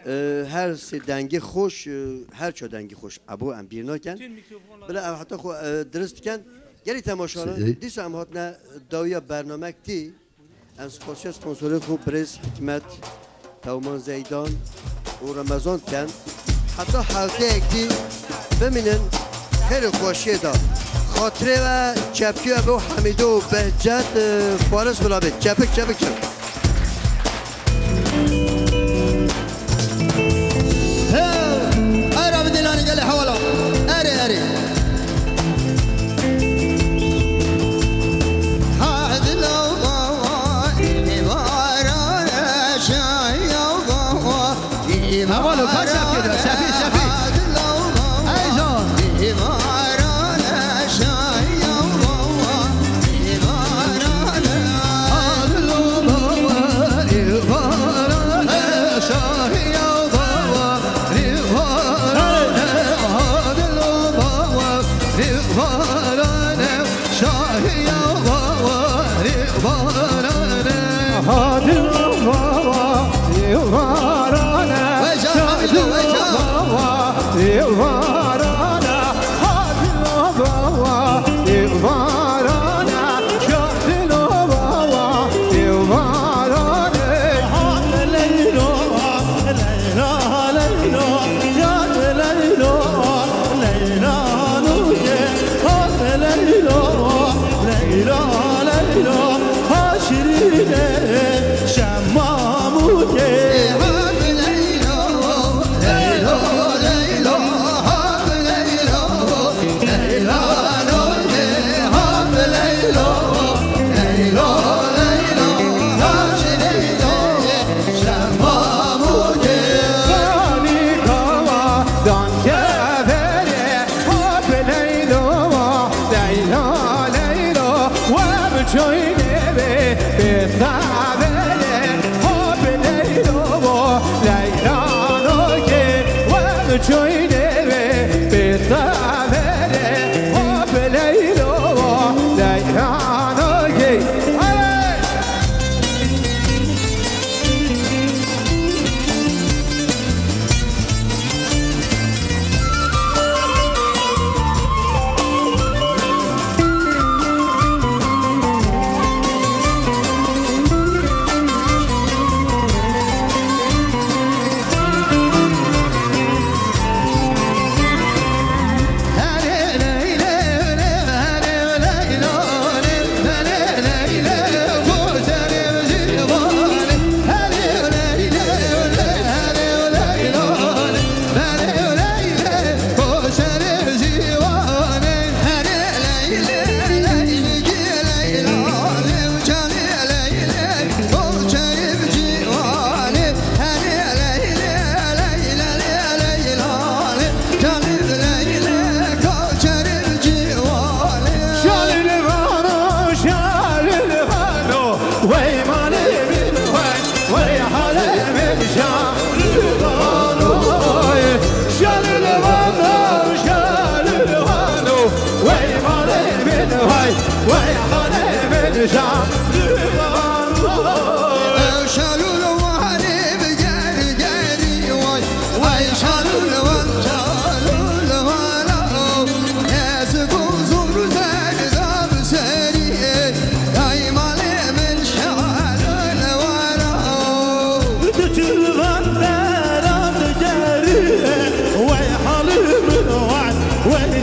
E, her sê dengê xweş, e, her çar dengê xweş. Ebo em bîr nakin. Bila ev heta xwe, e, dirist dikin. Gelî temaşevan, Sê- dîsa em hatine dawiya bernamek tî. Em spasiya sponsorê xwe birêz Hikmet, Tewman Zeydan û Remezan dikin. Heta hefteyek dî bimînin xêr û xweşiyê de. Xatirê we çepkî we bo Hemîdo û Behcet, e, Faris bila bê. Çepik, çepik şin. Hey! Ara bi dilanê gelê hewala. Erê, erê. Hadi la baba, êvara şaya baba, Hewalo, kaç şef geliyor? Şefî, Şefî. Hadi la baba, Ey can. êvara şaya baba.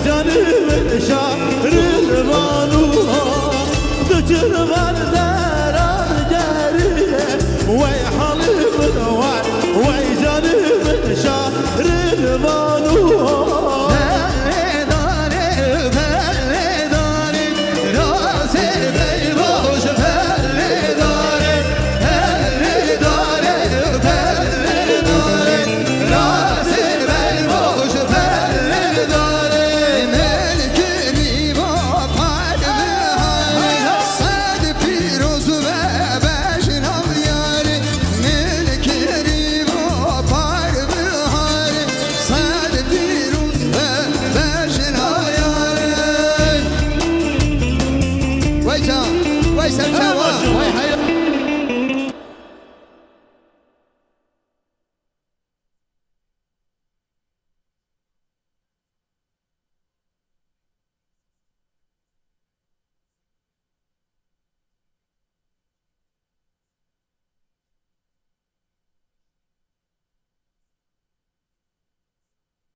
Yanî şairê vanu, tu çi li van de